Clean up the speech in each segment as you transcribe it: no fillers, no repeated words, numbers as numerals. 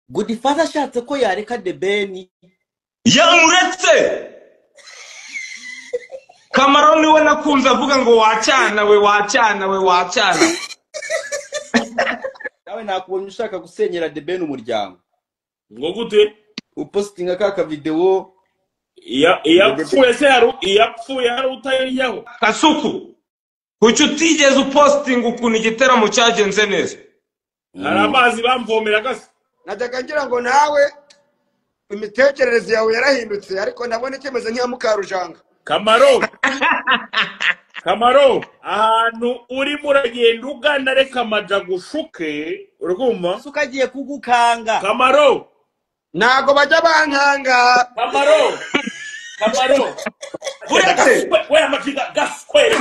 Godfather ashatse ko yareka The Ben. Yamuretse Kamaro niwe nakunze avuga ngo wacyana we wacyana we wacyana. Nawe nakubonye ushaka gusenyera The Ben umuryango. Ngo gute? Upostinga kaka video iyapfuye se haru iyapfuye haru utayiryaho. Kasuku kuki utigeze upostinga ukuntu igiteramo cyagenze neza? Hari amazi bamvomera gase. Najyaga ngira ngo nawe imitekerereze yawe yarahindutse ariko ndabona ikimeze nk'iya Mukarujanga. Kamaro Kamaro ahantu urimo uragenda ugana reka amaja gushuke urumva suka agiye kugukanga. Kamaro ntago bajya bankanga. Kamaro Kamaro uretse we amajiga gaswere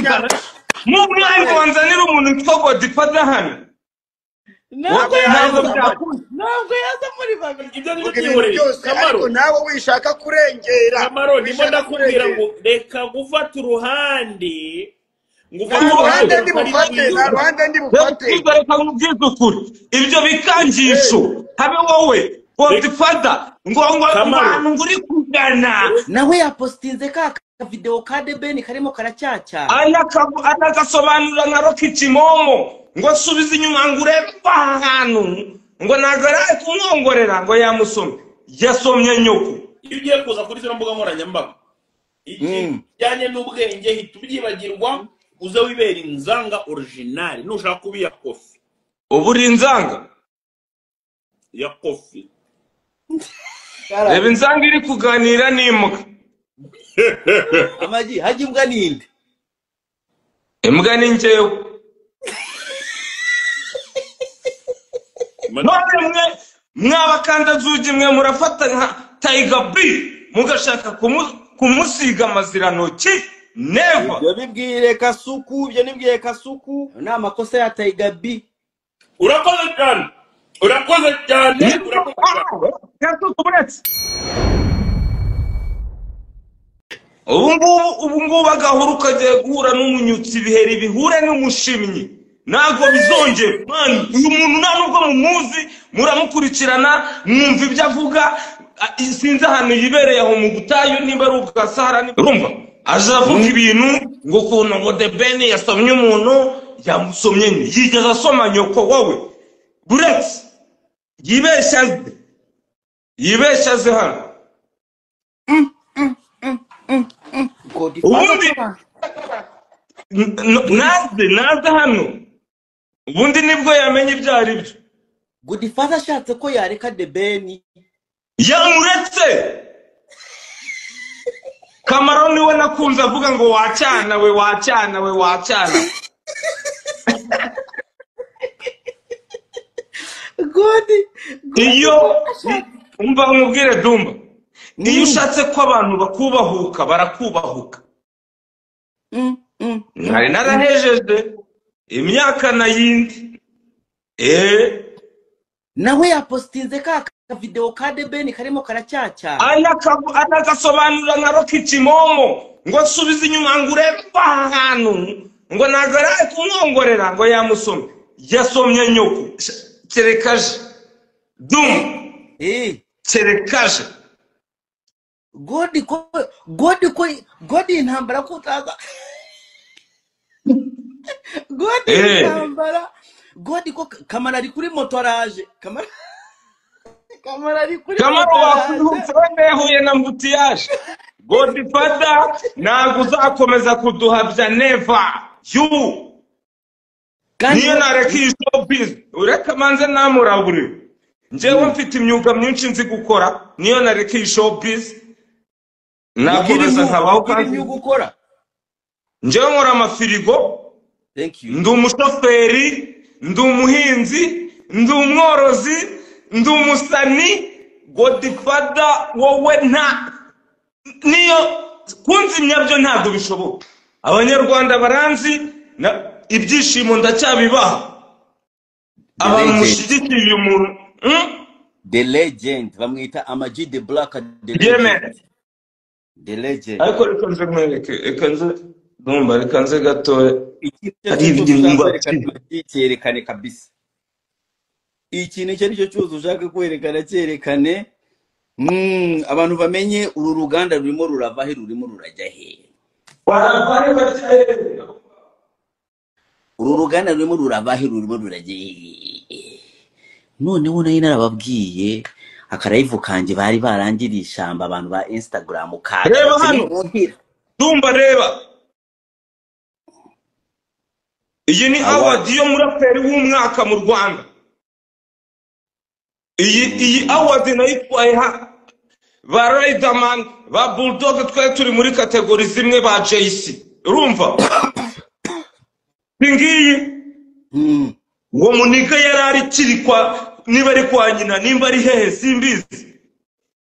mu mwana wanzanira umuntu witwa Godfather hano. Ntabwo yaza muri babiri. Ibyo ni byihoreye Kamaro nawe wishaka kurengera. Kamaro ndimo ndakubwira ngo reka gufata uruhande ngo uruhande ndi bufate na ruhande ndi bufate. Reka nkubwize ukuri ibyo bikangisho habe wowe Godfather ngo ngo ngo uri kugana nawe yapostinze ka video ka The Ben karimo karacyacya anagasobanura nka Rocky Kimomo ngo subiza inyuma ngo urebe ahantu ngo nagara kumwongorera ngo yamusomye yasomye nyoko. Iyo ugiye kuza kuri zino mbuga nkoranyambaga ikijyanye n'ubwenge hita ubyibagirwa uze wibera inzanga original nushaka kuba iya kofi. Ubu uri inzanga ya kofi. Reba inzanga iri kuganira n'imbwa. Amagi hajya imbwa ninde? Imbwa ni njyewe. None mwe mwabakanda zugi mwe murafata nka Tiger B mugashaka kumusiga amazirantoki. Never. Ibyo bibwire Kasuku, ibyo nibwiye Kasuku ni amakosa ya Tiger B. Urakoze cyane, urakoze cyane, Kasuku buretse. Ubu ngubu agahuru kagiye guhura n'umunyutsi ibiheri bihure n'umushimyi. Ntabwo bizongera. Uyu muntu nta nubwo mumuzi muramukurikirana mwumva ibyo avuga sinzi ahantu yibereye aho mu butayu niba ari ubwa Sahara urumva aje avuga ibintu ngo ukuntu ngo The Ben yasomye umuntu yamusomye yigeze asoma nyoko wowe buretse yibeshya aze hano. Ubundi naze hano ubundi nibwo yamenye ibyo ari byo. Godfather ashatse ko yareka The Ben yamuretse. Kamaro niwe nakunze avuga ngo wacyana we wacyana we wacyana. Iyo umva nkubwire Dumba iyo ushatse ko abantu bakubahuka barakubahuka. Nari narahejeje imyaka nayindi nawe yapostinze ka video ka The Ben karimo karacyacya anagasobanura nka Rocky Kimomo ngo subiza inyuma ngo urebe ahantu ngo nagara kumwongorera ngo yamusomye yasomye nyoko. Kerekaje Dum kerekaje God intambara kutaza God intambara God ko Kamara ari kuri moto araje Kamara ari kuri Kamara wakwihutse huye na mbutiyaje. Godfather ntabwo uzakomeza kuduhabya never you. Niyo nareka iyi showbiz ureka manze namurabure njyewe mfite imyuga myinshi nzi gukora niyo nareka iyi showbiz nakomeza nkabaho kandi imyuga ukora. Njyewe nkora amafirigo. Thank you. Ndi umushoferi, ndi umuhinzi, ndi umworozi, ndi umusani. Godfather wowe nta niyo kunzimya byo ntabwo bishoboka. Abanyarwanda baranzi ibyishimo ndacyabibaha. Abantu mushigikiye uyu muntu The Legend bamwita Ama-G The Black The Legend. The Legend. Ariko reka nze nkwereke reka nze Dumba reka nze gatoya. Iki cyerekane kabisa. Ikintu icyo ari cyo cyose ushaka kwerekana cyerekane. Abantu bamenye uru ruganda rurimo rurava he, rurimo rurajya he. Uru ruganda rurimo rurava he, rurimo rurajya he. Noneho nari narababwiye akarayivu kanjye bari barangiriye ishyamba abantu ba Instagram Reba kagarutse hano. ni Dumba reba. Iyi ni award yo muraperi w'umwaka mu Rwanda. Iyi award nayitwaye ha ba Riderman, ba Bulldog, twari turi muri kategori zimwe ba JC. Urumva? Ngiyi uwo muniga yari ari kiri kwa niba ari kwa nyina nimba ari hehe simbizi.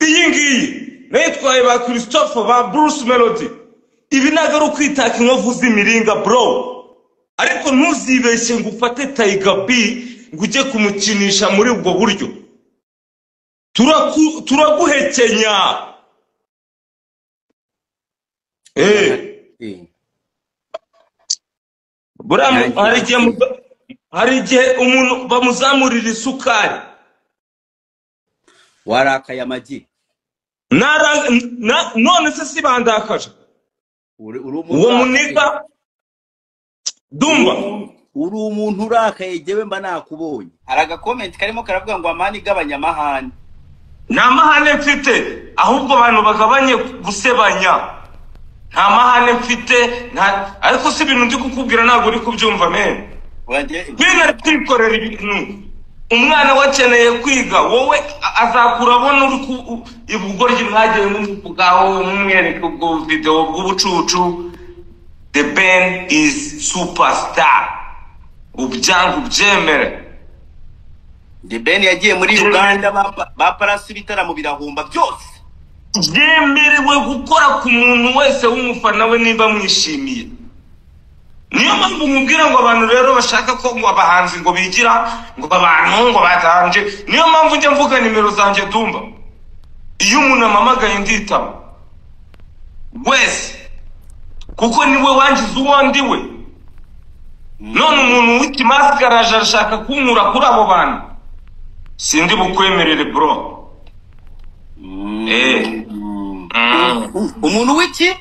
Iyi ngiyi nayitwaye ba Christopher, ba Bruce Melody. Ibi ntabwo ari ukwitaka inkovu z'imiringa bro. Ariko ntuzibeshye ngo ufate Tiger B ngo ujye kumukinisha muri ubwo buryo. Turaguhekenya. Hari igihe umuntu bamuzamurira isukari. Warakaye amagi. None se si bandakaje. Uwo muniga Dumba uri umuntu urakaye jewe mba nakubonye. Hari agakomenti karimo karavuga ngo amani gabanyamahane. Nta mahane mfite, ahubwo abantu bagabanye gusebanya. Nta mahane mfite, ariko si ibintu ndi kukubwira ntabwo uri kubyumva men. Bina kwikorera ibintu. Umwana wakeneye kwiga, wowe azakura abona uri ibugoryi mwagiye muvugaho mumwereka ubwo video bw'ubucucu. The Ben is superstar. Ubyangu byemere. The Ben yagiye muri Uganda ba parasi bitaramo birahumba byose. Byemerewe gukora ku muntu wese w'umufana we nimba mwishimiye. Niyo mpamvu mubwira ngo abantu rero bashaka ko ngo abahanzi ngo bigira ngo abantu ngo batanje. Niyo mpamvu njya mvuga nimero zanjye Dumba. Iyo umuntu amamagaye nditaba wese, kuko niwe wangize uwo ndi we. None umuntu w'ikimaskaraje arashaka kunkura kuri abo bantu, sindi bukwemerere bro. Umuntu w'iki?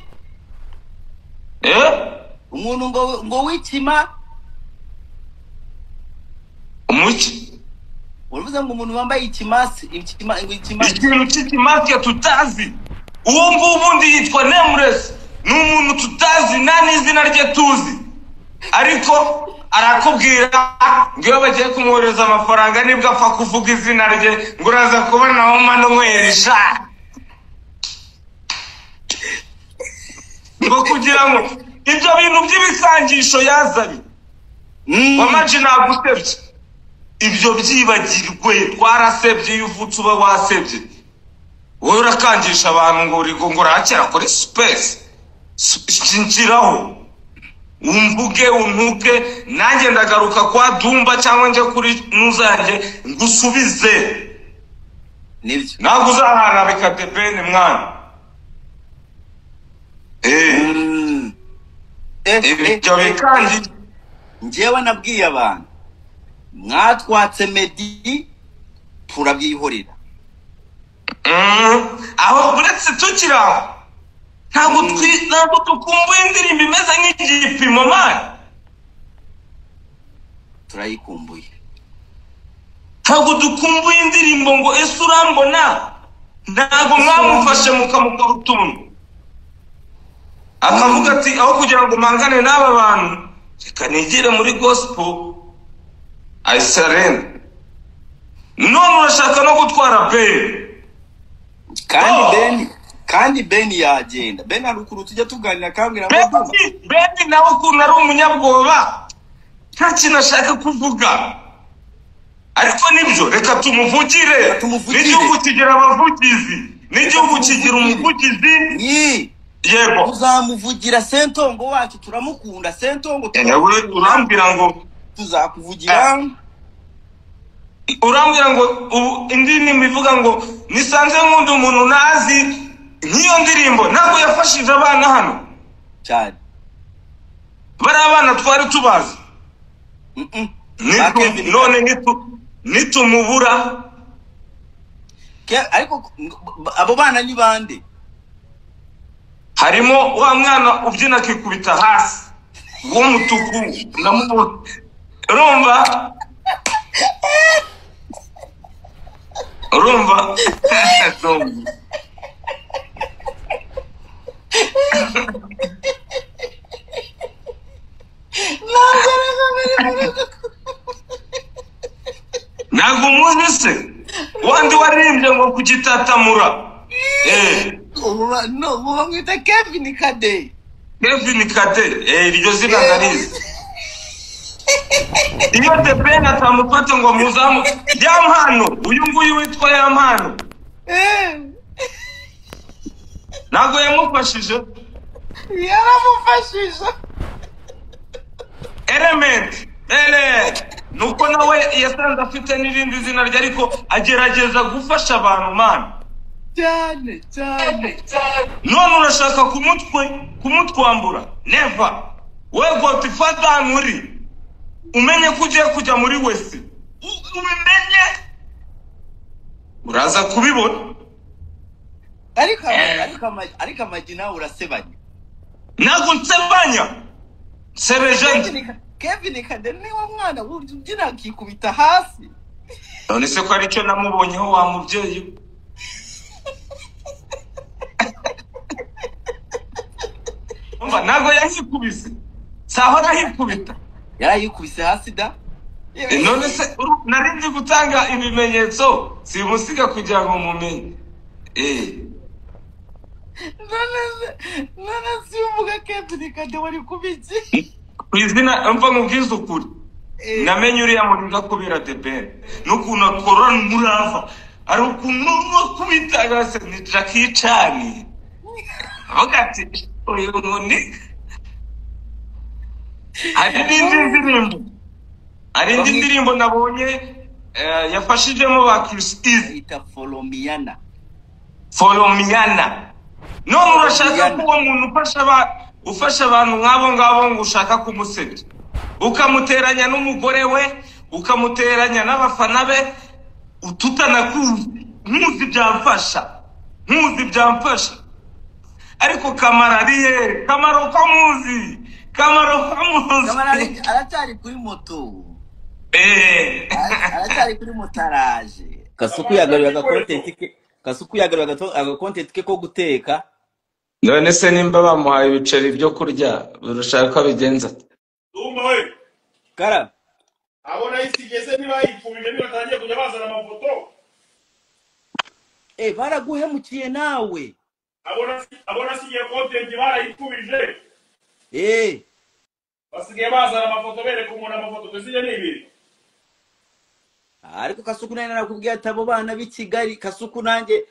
Umuntu ngo w'ikima? Umuki? Uravuze ngo umuntu wambaye ikimasi, ikima ngo ikima. Ikintu cy'ikimasi tutazi. Uwo nguwo ubundi yitwa Nameless. Ni umuntu tutazi nta n'izina rye tuzi. Ariko arakubwira ngo iyo bagiye kumwohereza amafaranga nibwo apfa kuvuga izina rye ngo uraza kubona aho Manuel sha. Ngo kugira ngo ibyo bintu by'ibikangisho yazanye. Wamaji nagusebye. Ibyo byibagirwe, twarasebye iyo uvutse uba wasebye. Wowe urakangisha abantu ngo uri ngo urakera kuri space. Shinjiraho. Umvuge untuke nanjye ndagaruka kwa Dumba cyangwa nje kuri nuzanjye ngusubize. Nibyo. Ntabwo uzaharabika The Ben mwana. Ibyo bikangi njyewe nabwiye abantu mwatwatse Meddy turabyihorera. Aho uretse tukira ntabwo ntabwo tukumbuye indirimbo imeze nk'igipimo man. Turayikumbuye. Ntabwo dukumbuye indirimbo ngo ese urambona. Ntabwo mwamufashe mukamukora utuntu. Akavuga ati aho kugira ngo mpangane n'aba bantu reka nigire muri gospel I surrender. None urashaka no gutwara Ben. Kandi Ben yagenda. Ben hari ukuntu tujya tuganira akambwira ngo Ben nawe ukuntu ari umunyabwoba nta kintu ashaka kuvuga. Ariko nibyo reka tumuvugire. N'igihugu kigira abavugizi, n'igihugu kigira umuvugizi. Yego. Tuzamuvugira Sentongo wacu, turamukunda Sentongo. Urambwira ngo tuzakuvugira. Urambwira ngo ubu indirimbo ivuga ngo nisanze nkunda umuntu nazi nk'iyo ndirimbo ntabwo yafashije abana hano cyane. Bari abana twari tubazi. None Nitumubura Ariko abo bana ni bande? Harimo wa mwana ubyina akikubita hasi w'umutuku ndamubona, urumva urumva ntabwo umuzi se wandi waririmbye ngo kugitatamura. No, bamwita Kevin Kade. Kevin Kade, iryo zina ndarizi. Iyo The Ben atamufata ngo muzamu Yampano, uyu nguyu witwa Yampano ntabwo yamufashije, yaramufashije. Element nuko nawe yasanze afite n'irindi zina rye, ariko agerageza gufasha abantu man cyane cyane. None urashaka kumutwambura? Never. We Godfather muri umenye ko ugiye kujya muri wese, ubimenye uraza kubibona. Ariko amagi nawe urasebanya. Ntabwo nsebanya, nsebeje. Kevin Kade ni wa mwana ubyina akikubita hasi. None se ko aricyo namubonyeho wa mubyeyi? Umva, ntabwo yahikubise, saho arahikubita, yarayikubise hasi da. None se nari nzi gutanga ibimenyetso simusiga kugira ngo mumenye. None se uvuga Kevin Kade wari kubiki? Ku izina, mva nkubwize ukuri, namenye uriya muntu kubera The Ben n'ukuntu akorana umurava, ari ukuntu akubita gase ni Jackie Chan. Avuga ati uyu muntu. Hari n'indi ndirimbo nabonye yafashijemo ba Chris Easy, yita Folomiana. Folomiana. None urashaka ko uwo muntu ufasha abantu nk'abo ngabo ngo ushaka kumusebya, ukamuteranya n'umugore we, ukamuteranya n'abafana be, tutanakuzi nkuzi byamfasha, nkuzi byamfasha. Ariko Kamara ari he? Kamaro ko muzi, Kamaro ko muzi. Kamara aracyari kuri moto. Aracyari kuri motaraje. Kasuku yagaruye agakontenti ke, Kasuku yagaruye agakontenti ke ko guteka. None se nimba bamuhaye ibiceri byo kurya urashaka ko abigenza? Dumba we. Kara. Abona isigeze niba yipfubije niba batangiye kujya bazana amafoto. Baraguhemukiye nawe. Abona sigiye content barayipfubije. Basigaye bazana amafoto bereka umuntu amafoto tuzije ni ibiri. Ariko Kasuku naye narakubwiye ati abo bana b'i Kigali, Kasuku nanjye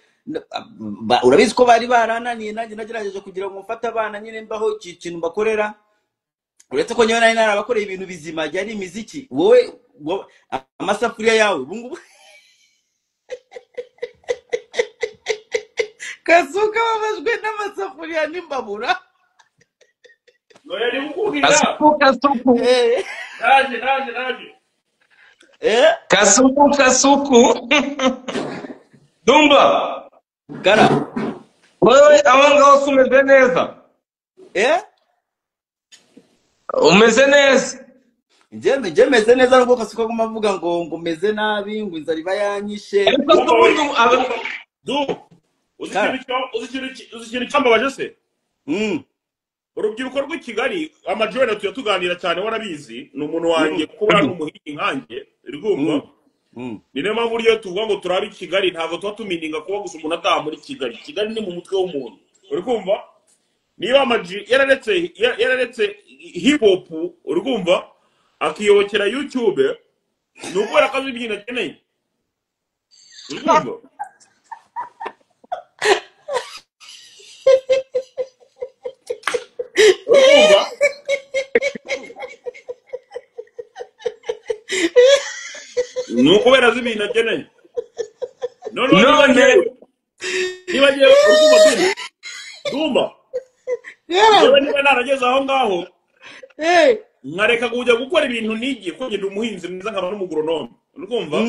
urabizi ko bari barananiye, nanjye nagerageje kugira ngo mfate abana nyine mbaho ikintu mbakorera, uretse ko nyewe nari narabakoreye ibintu bizima byari imiziki. Wowe amasafuriya yawe ubu ngubu Kasuku ababajwe n'amasafuriya n'imbabura. None ni gukubwira Kasuku Kasuku. Naje naje naje. Kasuku Kasuku. Dumba. Gara. Wewe aho ngaho umeze neza? Umeze neza? Njye meze neza nubwo Kasuku aguma avuga ngo meze nabi, ngo inzara iba yanyishe. Uzi ikintu cyambabaje se? Urubyiruko rw'i Kigali, amajoro tuya tuganira cyane warabizi, ni umuntu wanjye kuko bari umuhigi nkanjye, urumva? Ni niyo mpamvu iyo tuvuga ngo turabe i Kigali ntabwo tuba tumininga kuba gusa umuntu ataha muri Kigali. Kigali ni mu mutwe w'umuntu, uri kumva? Niba Ama-G yararetse hip hop, uri kumva, akiyobokera YouTube, ni ukubera ko azi ibintu akeneye, uri kumva? Urumva? Ni ukubera azi ibintu akeneye. None niba ngewe urumva Dumba, niba niba narageze aho ngaho nkareka kujya gukora ibintu nigiye, ko ngenda umuhinzi mwiza nkaba n'umugoronome. Urumva?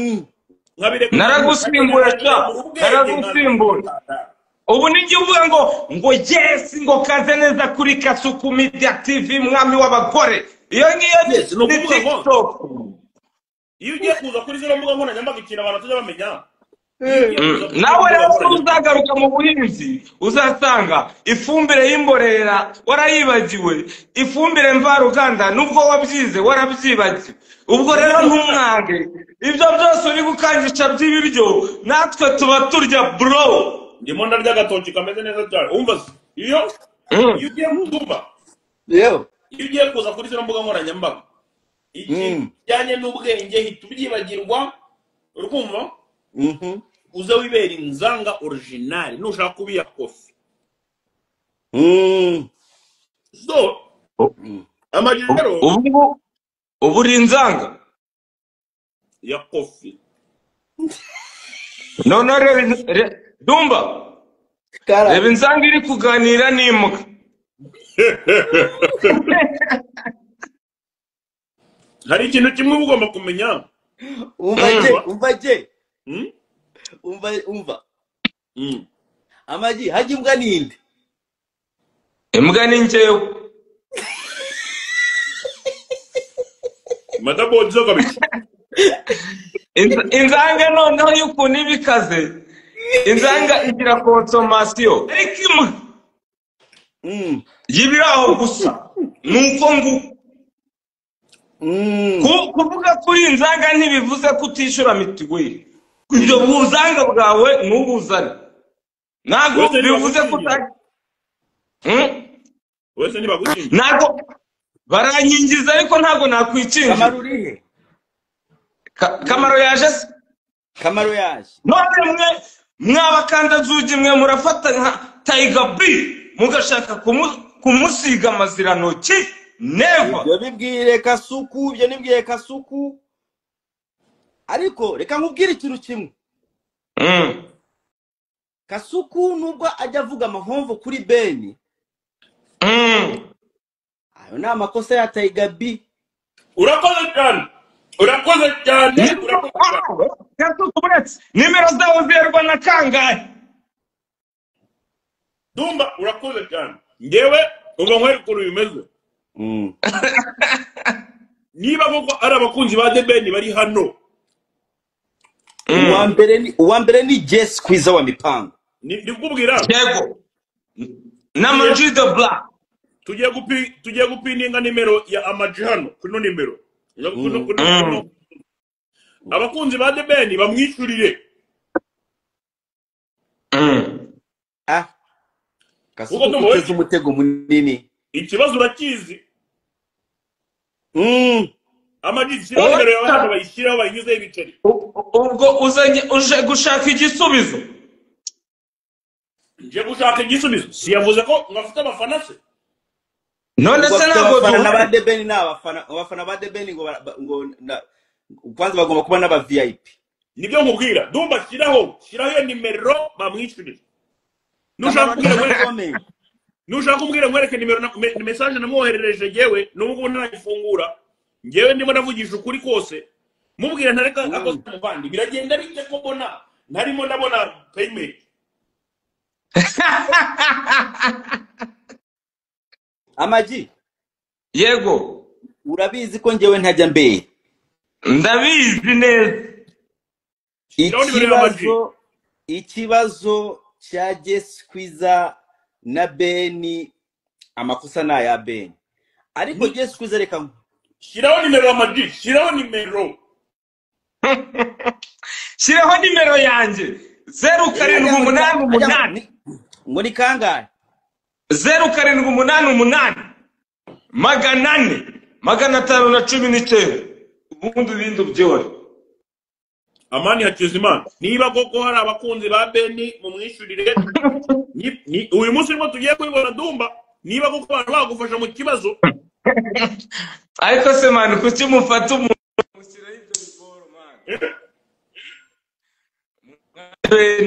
Nkabireka Naragusimbura nkagenda sha, nkagura ubwenge naragusimbura. nkaza. Ubu nijya uvuga ngo yes, ngo kaze neza kuri Kasuku Media TV, mwami w'abagore. Iyo ngiyo ni Yes, ni ukuvuga ngo TikTok. Iyo ugiye kuza kuri zino mbuga nkoranyambaga, ikintu abantu batajya bamenya, iyo ugiye kuza kuri zino Nawe mbuga rero nkoranyambaga, uzagaruka mu buhinzi uzasanga ifumbire y'imborera warayibagiwe, ifumbire mvaruganda nubwo wabyize warabyibagiwe. Ubwo rero ntumwange ibyo byose uri gukangisha by'ibiryo, natwe tuba turya bro. Ndimo ndarya agatoki kameze neza cyane. Umva se, iyo iyo ugiye kumva, Yewe. iyo ugiye kuza kuri zino mbuga nkoranyambaga, ikintu kijyanye n'ubwenge hita ubyibagirwa. Uri kumva? Uze wibera inzanga original, nushaka kubiya kofi. So amagi rero Ubu ubu uri inzanga ya kofi. None reba Dumba, Kara. Reba inzanga iri kuganira n'imbwa. Hari ikintu kimwe uba ugomba kumenya. Umva je, Urumva? umva je, Mm? umva umva. Amagi, hajya imbwa ninde? Imbwa ni njyewe. Madabodzo kabisa. Inzanga noneho y'ukuntu iba ikaze, inzanga igira konsomasiyo, ariko imbwa yibiri aho gusa ni uko nguko. Kuvuga kuri inzanga ntibivuze ko utishyura mituweli. Ibyo buzanga bwawe ntubuzane, ntabwo Wese bivuze ko ntibagukingira. Wese ntibagukingira. Ntabwo barankingiza, ariko ntabwo nakwikingira. Kamaro urihe? Kamaro yaje se? Kamaro yaje. None mwe mwabakandazugi mwe murafata nka Tiger B mugashaka kumusiga amazirantoki. Never. Ibyo bibwire Kasuku, ibyo nibwire Kasuku. Ariko reka nkubwire ikintu kimwe. Kasuku nubwo ajya avuga amahomvo kuri Beni, ayo ni amakosa ya Tiger B. Urakoze cyane, urakoze cyane, urakoze cyane. Kasuku, buretse nimero zawe zerwa na kangahe? Dumba, urakoze cyane. Ngewe uba nkwereka ukuntu bimeze. Niba koko ari abakunzi ba The Ben bari hano, Uwa mbere ni uwa mbere ni Jess Kwiza wa mipango. Ndikubwira. Yego, na Ama-G the Black. Tugiye gupininga nimero ya Ama-G hano, kuno nimero. Kuno kuno kuno. Abakunzi ba The Ben bamwishyurire. Ah, Kuko Kasuku ndumva uteze umutego munini. Ikibazo urakizi. Ama-G, shyiraho nimero yawe hano, bayishyiraho, bayinyuzeho ibiceri. Ubwo uzanye uje gushaka igisubizo. Nje gushaka igisubizo. Si yavuze ko ngo afite abafana se? None Ubwo se afite ntabwo abafana na ba duhari? The Ben ni abafana ba The Ben ngo ngo kwanza bagomba kuba n'aba VIP. Nibyo nkubwira. Dumba, shyiraho iyo nimero bamwishyurire. Nushaka Kamaro kumbwira ni muri nkwereke, comment. nushaka kumbwira nkwereke nimero na message namwoherereje ngewe, n'ubu ngubu ntarayifungura. Ngewe ndimo ndavugisha ukuri kose. Mubwira ntareka akoze umuvandi. Biragenda bite ko mbona ntarimo ndabona payment? Amagi, Yego. Urabizi ko njyewe ntajya mbere. Ndabizi neza. Shyiraho nimero ya Ama-G. Ikibazo cya Jess Kwiza na Beni, amakosa ni aya Beni. Ariko Jess Kwiza reka Shyiraho nimero ya Ama-G, shyiraho nimero. Shyiraho nimero yanjye zeru karindwi Ajya ngo ni umunani ajya ngo umunani ngo ni kangahe? 0788 400 519, ubundi ibindi ubyore. Amani Hakizimana, niba koko hari abakunzi ba Beni mumwishyurire. Uyu munsi nibwo tugiye kubibona. Dumba, niba koko abantu bagufasha mu kibazo. Ariko se man, kuki mufata umuntu mushyiraho ibyo biboro man?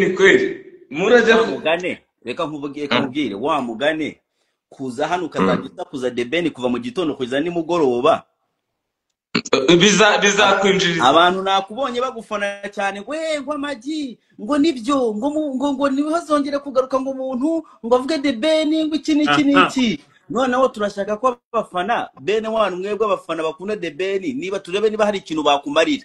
Ni kweli murajya Wa mugane, reka nkubwire, reka nkubwire wa mugane, kuza hano ukazajya usakuza The Ben kuva mu gitondo kugeza nimugoroba. Bizakwinjiriza. Abantu nakubonye bagufana cyane ngo ngo amagi ngo nibyo ngo ngo ngo ntibazongere kugaruka ngo umuntu ngo avuge The Ben ngo iki n'iki n'iki. Noneho turashaka ko abafana bene wanyu mwebwe abafana bakunda The Ben niba turebe niba hari ikintu bakumarira.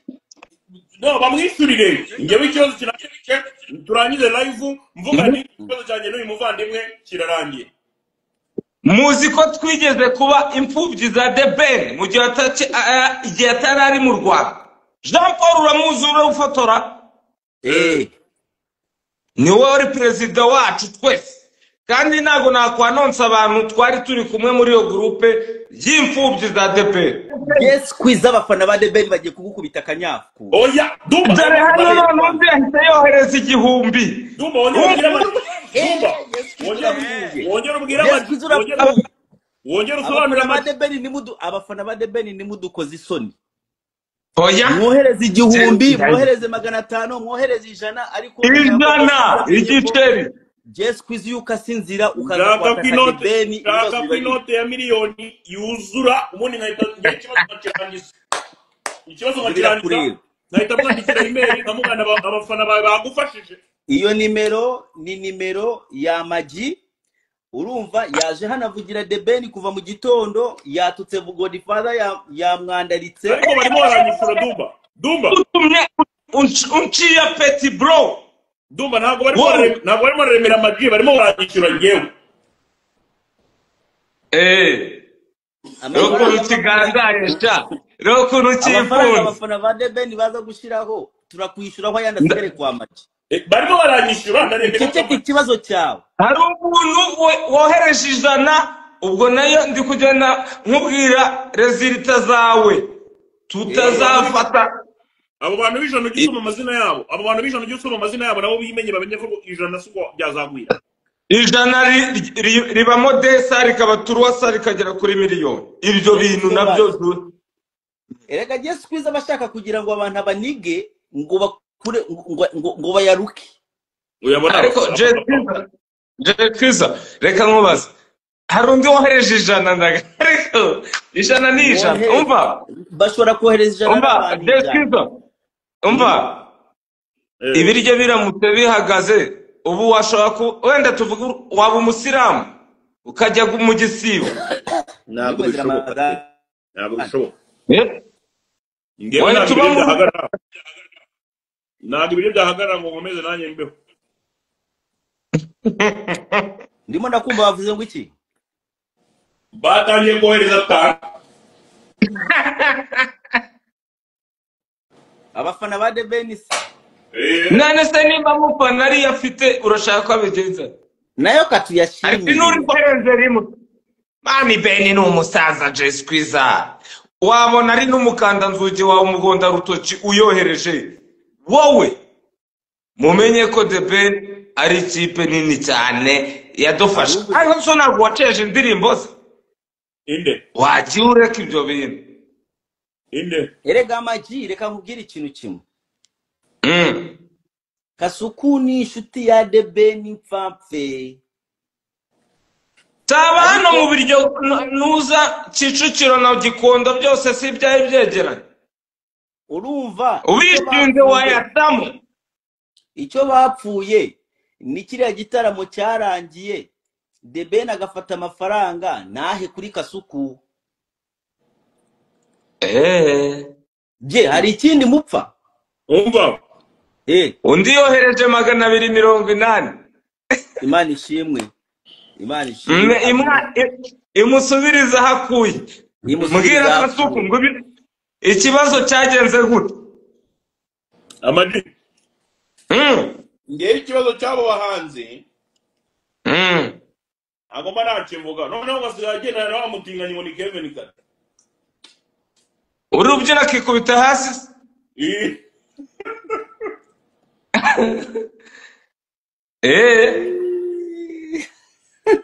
No, bamwishyurire. Njyewe ikibazo kirangiye, turangize live mvuga nti ikibazo cyanjye n'uyu muvandimwe kirarangiye. Muzi ko twigeze kuba imfubyi za The Ben mu gihe igihe atari ari mu Rwanda. Jean Paul uramuzi urawufotora? Ni wowe wari perezida wacu twese. Kandi ntabwo nakwanonsa abantu twari turi kumwe muri iyo groupe y'imfubyi za The Ben. Yes, kwiza abafana ba The Ben bagiye kugukubita akanyafu. Oya, Dumba. Dore hano none undi yahise yohereza 1000. Dumba wongera ubwira wongera usobanura ba The Ben nimudu abafana ba The Ben nimudukoze isoni. Oya, mwohereze 1000, mwohereze 500, mwohereze 100 ariko ijana igiceri. Yes, kwiza yuko asinzira ukaza kwataka The Ben ibibazo bibiri. Inote ya miliyoni yuzura ubundi nkahita ikibazo nkakirangiza. Ikibazo nkakirangiza. Nkahita mwandikira email nkamugana abafana bawe bagufashije. Iyo nimero ni nimero ya Magi. Urumva yaje hano avugira The Ben kuva mu gitondo yatutse Godfather yamwandaritse. Ariko barimo baranyishyura Dumba. Dumba utumye unciye petit bro. Dumba ntabwo barimo baremera Magi, barimo baranyishyura ngewe. Roko kigandaye sha. Roko nukifunze. Abafana ba The Ben baza gushiraho turakwishyura aho yanda sigare kwa Magi. Barimo baranyishyura ndaremera. Ceceka ikibazo cyawe. Hari umuntu wohereje 100 ubwo nayo ndi kugenda nkubwira resulta zawe tutazafata. Abo bantu b'ijana ujye usoma amazina yabo. Abo bantu b'ijana ujye usoma amazina yabo nabo bimenye bamenye ko 100 siko byazagwira. 100 ribamo desa rikaba turuwasa rikagera kuri miliyoni. Ibyo bintu nabyo erega Yesu kwiza abashaka kugira ngo abantu abanige ngo bakure ngo bayaruke. Uyabona ariko Jekwiza reka nkubaze. Hari undi wohereje 100 ndaga ariko 100 ni 100 umva bashobora kohereza 100 n'abantu. Jekwiza umva ibiryo biramutse bihagaze ubu washobora ku wenda tuvuga waba umusilamu ukajya mu gisibo. Ntabwo bishoboka. Ntabwo bishoboka. Ngewe ntabwo ibiryo byahagarara ngo nkomeze nanjye mbeho. Ndimo ndakumva bavuze ngo iki? Batangiye kohereza 5. Abafana ba The Ben none se niba mufana ari afite urashaka ko abigenza nayo katuyashimire. Ariko nuri kohereza rimwe. Mani Ben ni umusaza Jeskwiza. Wabona ari n'umukanda nzugi wawe umugonda rutoki uyohereje. Wowe mumenye ko The Ben ari ikipe nini cyane yadufasha. Ariko so ntabwo waceje indirimbo se. Inde wagiye ureka ibyo bintu. Inde erega Magi reka nkubwire ikintu kimwe. Kasuku ni inshuti ya The Ben mfapfe. Taba hano mu biryo nuza Kicukiro na Gikondo byose si ibyaye byegeranye. Urumva ubishinze wayatamu. Icyo bapfuye ni kiriya gitaramo cyarangiye The Ben agafata amafaranga nahe kuri Kasuku. Je hari ikindi mupfa? Umva undi yohereje 280. Imana ishimwe. Imana ishimwe. Imusubiriza hakuye. Mbwira Kasuku ngo ikibazo cyagenze gute? Amadi. Ngewe ikibazo cyabo bahanzi agomba nakivuga noneho ngasigaye agenda nawe amutinganya ngo ni Kevin Kade. Urubyina akikubita hasi.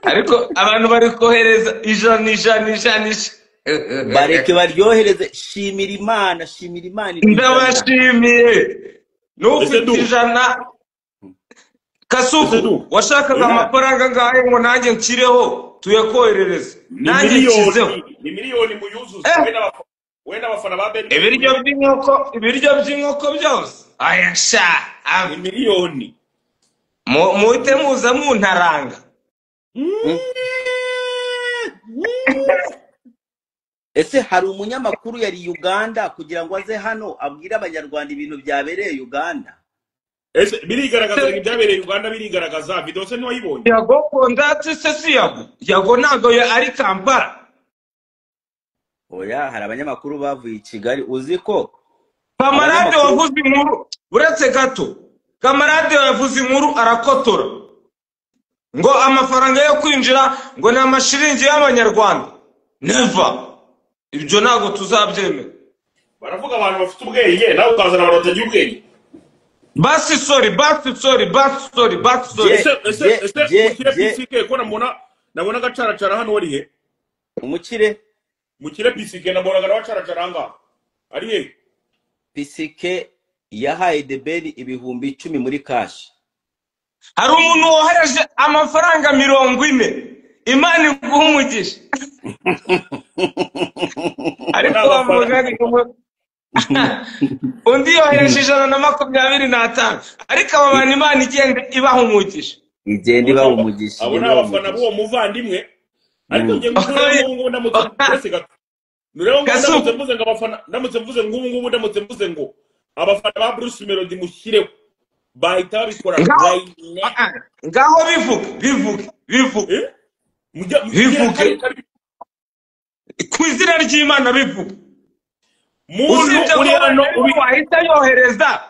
Ariko abantu bari kohereza 100 100 100. Bareke baryohereze. Shimira Imana, shimira Imana. Ndabashimiye. N'ufite 100 Kasuku washakaga amafaranga ngahe ngo nanjye nkireho tuyakoherereze. Nanjye nkizeho. Ni miliyoni muyuzuze Wenda abafana ba Ben Ibiryo by'inkoko, ibiryo by'inkoko byose. Aya sha, ni miliyoni. Muhite muza muntaranga. Ese hari umunyamakuru yari Uganda kugira ngo aze hano abwire abanyarwanda ibintu byabereye Uganda? Ese birigaragaza ibyabereye Uganda, birigaragaza video se ntiwayibonye? Yago kondatse se si Yago. Yago ntago ari Kampala. Oya, hari abanyamakuru bavuye i Kigali, uzi ko Kamarade wavuze inkuru, uretse gato. Kamarade yavuze inkuru arakotora. Ngo amafaranga yo kwinjira ngo ni amashiringi y'abanyarwanda. Never. Ibyo ntago tuzabyemera. Baravuga abantu bafite ubwenge, nawe ukazana abantu batagira ubwenge. Basi sorry, basi sorry, basi sorry, basi sorry. Ese umukire PCK ko nabona gacaracara hano wari he? Umukire? Mukire PCK nabona gacaracara ngaha. Ari he? PCK yahaye Debeli 10,000 muri cash. Hari umuntu wohereje amafaranga 40. Imana iguhe umugisha. Ariko bavuga ngo undi yohereje 125. Ariko aba bantu Imana igenda ibaha umugisha. Igenda ibaha umugisha. Abo ni abafana b'uwo muvandimwe. Ariko ngiye ngubu ndamutse gato. Nureba ngo ndamutse mvuze ngo abafana, ndamutse mvuze ngo ngubu ndamutse mvuze ngo abafana ba Bruce Melody mushyireho. Bahita babikora right now. Ngaho bivuge bivuge. Bivuge. Ku izina ry'Imana bivuge. Muntu uri hano wahita yohereza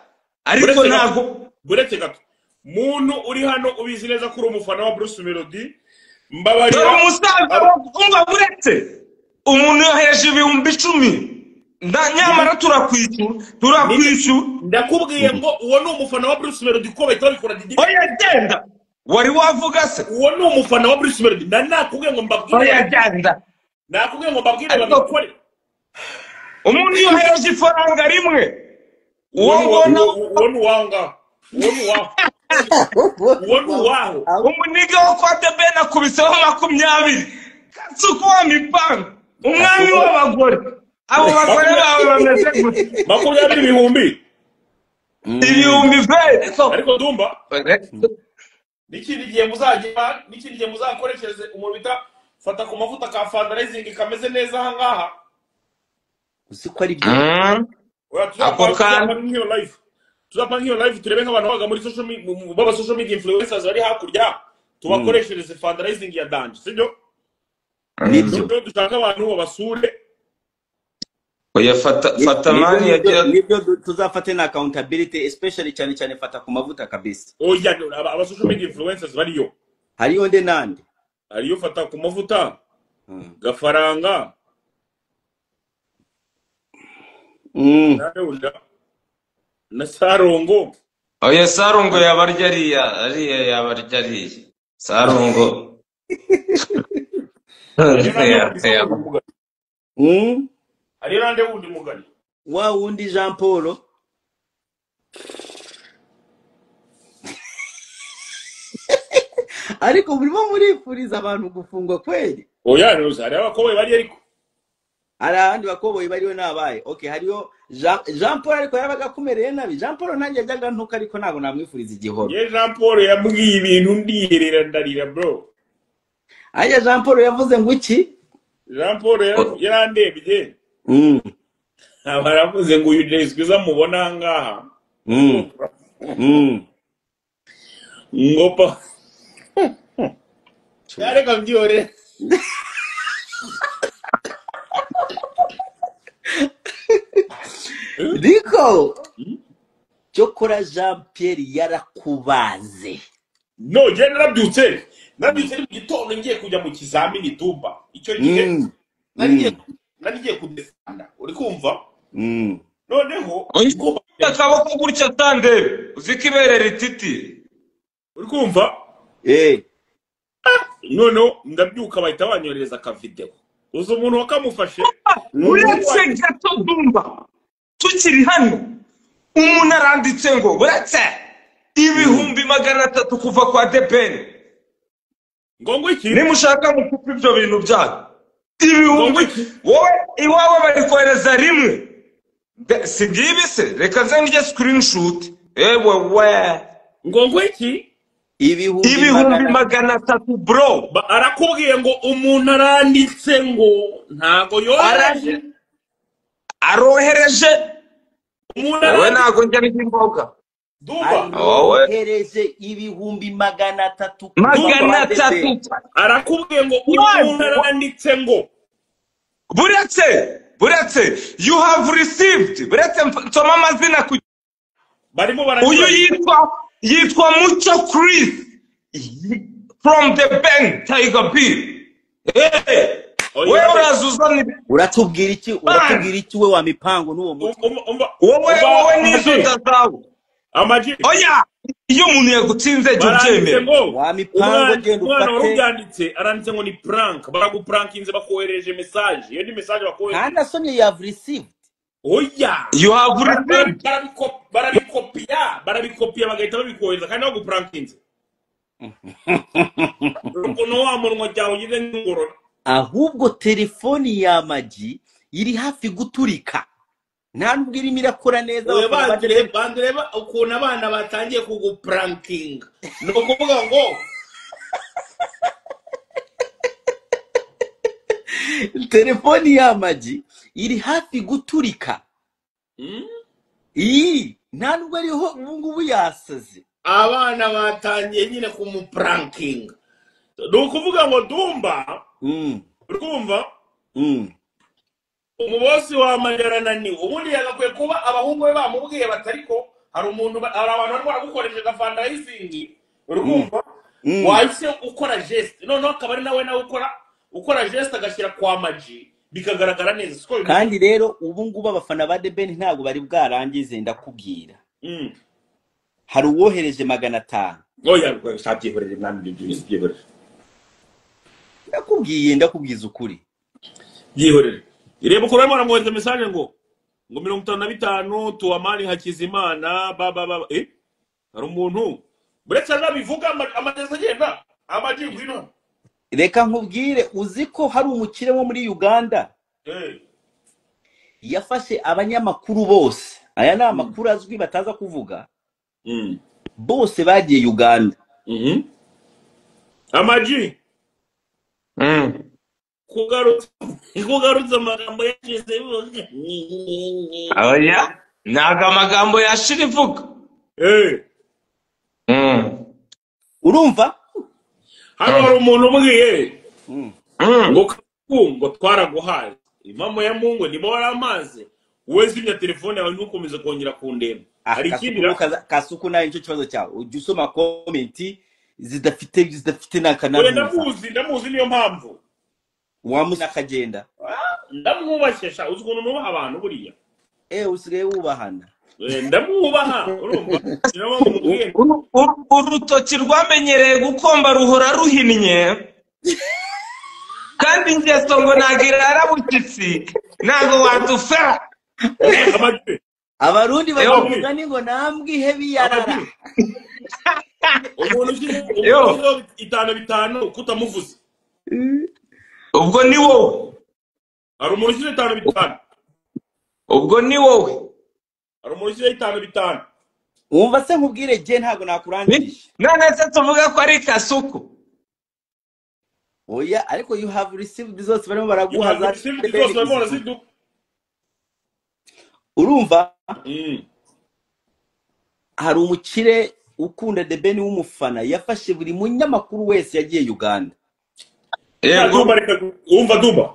ariko ntago buretse gato. Muntu uri hano ubizi neza ko uri umufana wa Bruce Melody, mbabarira. Umusaza umva buretse umuntu yohereje 10,000. Nyamara turakwishyura. Ndakubwiye ngo uwo ni umufana wa Bruce Melody ko bahita babikora Didi. Oya genda. Wari wavuga se? Uwo ni umufana wa Bruce Melody. Nakubwiye ngo mbabwire. Oya genda. Nakubwiye ngo mbabwire babikore. Umuntu yohereje ifaranga rimwe. Uwo ngona uwo ni uwanga. Uwo ni uwaho. Uwo ni uwaho. Umuniga wo kwa Deben akubiseho 20. Katsuko wa mipango. Umwami w'abagore. Abo bagore bawe bameze gute? 20,000. Ibihumbi ve. Ariko Dumba n'ikindi gihe muzajya, n'ikindi gihe muzakoreshereze umuntu bita fata ku mavuta ka fundraising kameze neza aha ngaha. Uzi ko ari byo. Ako kandi tuzapanga iyo live turebe nk'abantu baga muri social media, baba social media influencers bari hakurya, tubakoreshereze fundraising ya danje, sibyo? Nibyo. Dushaka abantu babasure. Oya fata mani yagira nibyo tuzafate na accountability, especially cyane cyane fata ku mavuta kabisa. Oya aba social media influencers bariyo. Hariyo nde nande? Hariyo fata ku mavuta. Gafaranga. Na Sarongo. Oya Sarongo yabarya ariya, ariya yabarya ariya. Sarongo. Ariyo nande wundi mugani. Wa wundi Jean Paul. Ariko burimo murifuriza abantu gufungwa kweli? Oya ruza ari abakoboyi bari ariko. Ari abandi bakoboyi bariyo nabaye. Okay, hariyo Jean Paul ariko yabaga kumereye nabi. Jean Paul nanjye yajyaga ntuka ariko ntago namwifuriza igihoro. Ye Jean Paul yambwiye ibintu ndiherera ndarira bro. Aya Jean Paul yavuze ngo iki? Jean Paul yarandebye. Abaravuze ngo uyu Jay Squeezer mubona ngaha. Ngopa. Yareka mbyore. Riko Cyokora Jean Pierre yarakubaze. No, je narabyutse. Narabyutse mu gitondo ngiye kujya mu kizamini Dumba. Icyo gihe narigiye kudefanda. Uri kumva? Noneho akaboko gutya tande uzikibere rititi. Uri kumva? Noneho ndabyuka bahita banyohereza ka video. Uzo umuntu wakamufashe uretse gato Dumba tukiri hano umuntu aranditse ngo uretse 300,000 kuva kwa Deben. Ngo ngo iki? Nimushaka mukupa ibyo bintu byanyu. Ibihumbi wowe iwawe bari kohereza rimwe. Si ngibi se, reka nze njye screenshot. Ewe we. Ngo iki? Ibihumbi 300 bro. Arakubwiye ngo umuntu aranditse ngo ntago yohereje. Arohereje. Wowe ntago njya n'imboga. Dumba. Arohereje ibihumbi 300. 300. Arakubwiye ngo umuntu aranditse ngo buretse you have received. Buretse nsoma amazina ku barimo baranyura. Uyu yitwa Mucyo Chris from the bank Tiger B. Hey, wewe urazuzana uratubwira iki? Uratubwira iki we wa mipango n'uwo mutwe? Wowe nizo zawe. Amaji. Oya, iyo umuntu yagutsinze jya ubyemera. Wa mipango genda ufate. Umwana warubyanditse aranditse ngo ni prank, baraguprankinze bakohereje message. Iyo ni message bakohereje. Kandi asomye you have received. Oya. You have received. Barabikopiya bagahita babikohereza kandi baguprankinze. Ukuntu wa munwa cyawe ugize nk'ingorora. Ahubwo telefoni ya Magi iri hafi guturika. Nta nubwo irimo irakora neza. Bandureba ukuntu abana batangiye kuguprankinga. Ni ukuvuga ngo telefoni ya Magi iri hafi guturika. Iyi nta nubwo ariho ubu ngubu yasaze. Abana batangiye nyine kumuprankinga. Ni ukuvuga ngo Dumba urumva umubosi wa Majaranani ubundi yagakwiye kuba abahungu be bamubwiye batariko hari umuntu hari abantu barimo baragukoresha fundraising urumva wahise ukora geste noneho akaba ari nawe ukora geste agashyira kwa Maji bikagaragara neza. Kandi rero ubu ngubu abafana ba The Ben ntabwo bari bwarangize ndakubwira. Hari uwohereje 500. Oya sabyihorere mwami byihorere. Ndakubwiye ndakubwiza ukuri. Byihorere. Ireba uko barimo baramwohereza message ngo 55 tuwamani Hakizimana baba baba hari umuntu buretse arabivuga amageza agenda amaji ngwino. Reka nkubwire, uzi ko hari umukire wo muri Uganda yafashe abanyamakuru bose. Aya ni amakuru azwi bataza kuvuga. Bose bagiye Uganda. Amaji kugarutsa amagambo yashize ivuga. Oya, ntago amagambo yashira ivuga. Urumva? Hano hari umuntu ubwiye ngo ngo twaraguhaye impamo ya Mungu niba waramaze wowe zimya telefone yawe ntukomeze kongera kundeba. Hari ikindi Kasuku nayo nicyo kibazo cyawe. Ujya usoma comment zidafite n'akanama. Ndamuzi niyo mpamvu wamuzi akagenda. Ndamwubashesha uzi ukuntu nubaha abantu buriya. Usigaye wubahana. Ndamwubaha urumva. Urutoki rwamenyereye gukomba ruhora ruhinnye. Kandi ingeso ngo nagira yarabukitsi ntago wadufera. Abarundi bavuga ni ngo nambwe ihebi yarara. Umuntu ushyize 5 kutamuvuze. Ubwo ni wowe. Hari umuntu ushyize 5. Ubwo ni wowe. Hari umuntu ushyize 5. Wumva se nkubwire je ntago nakurangije. None se tuvuga ko ari Kasuku. Oya, ariko you have received zose barimo baraguha za. Urumva? Hari umukire ukunda The Ben w'umufana yafashe buri munyamakuru wese yagiye Uganda. Yego, umva Dumba.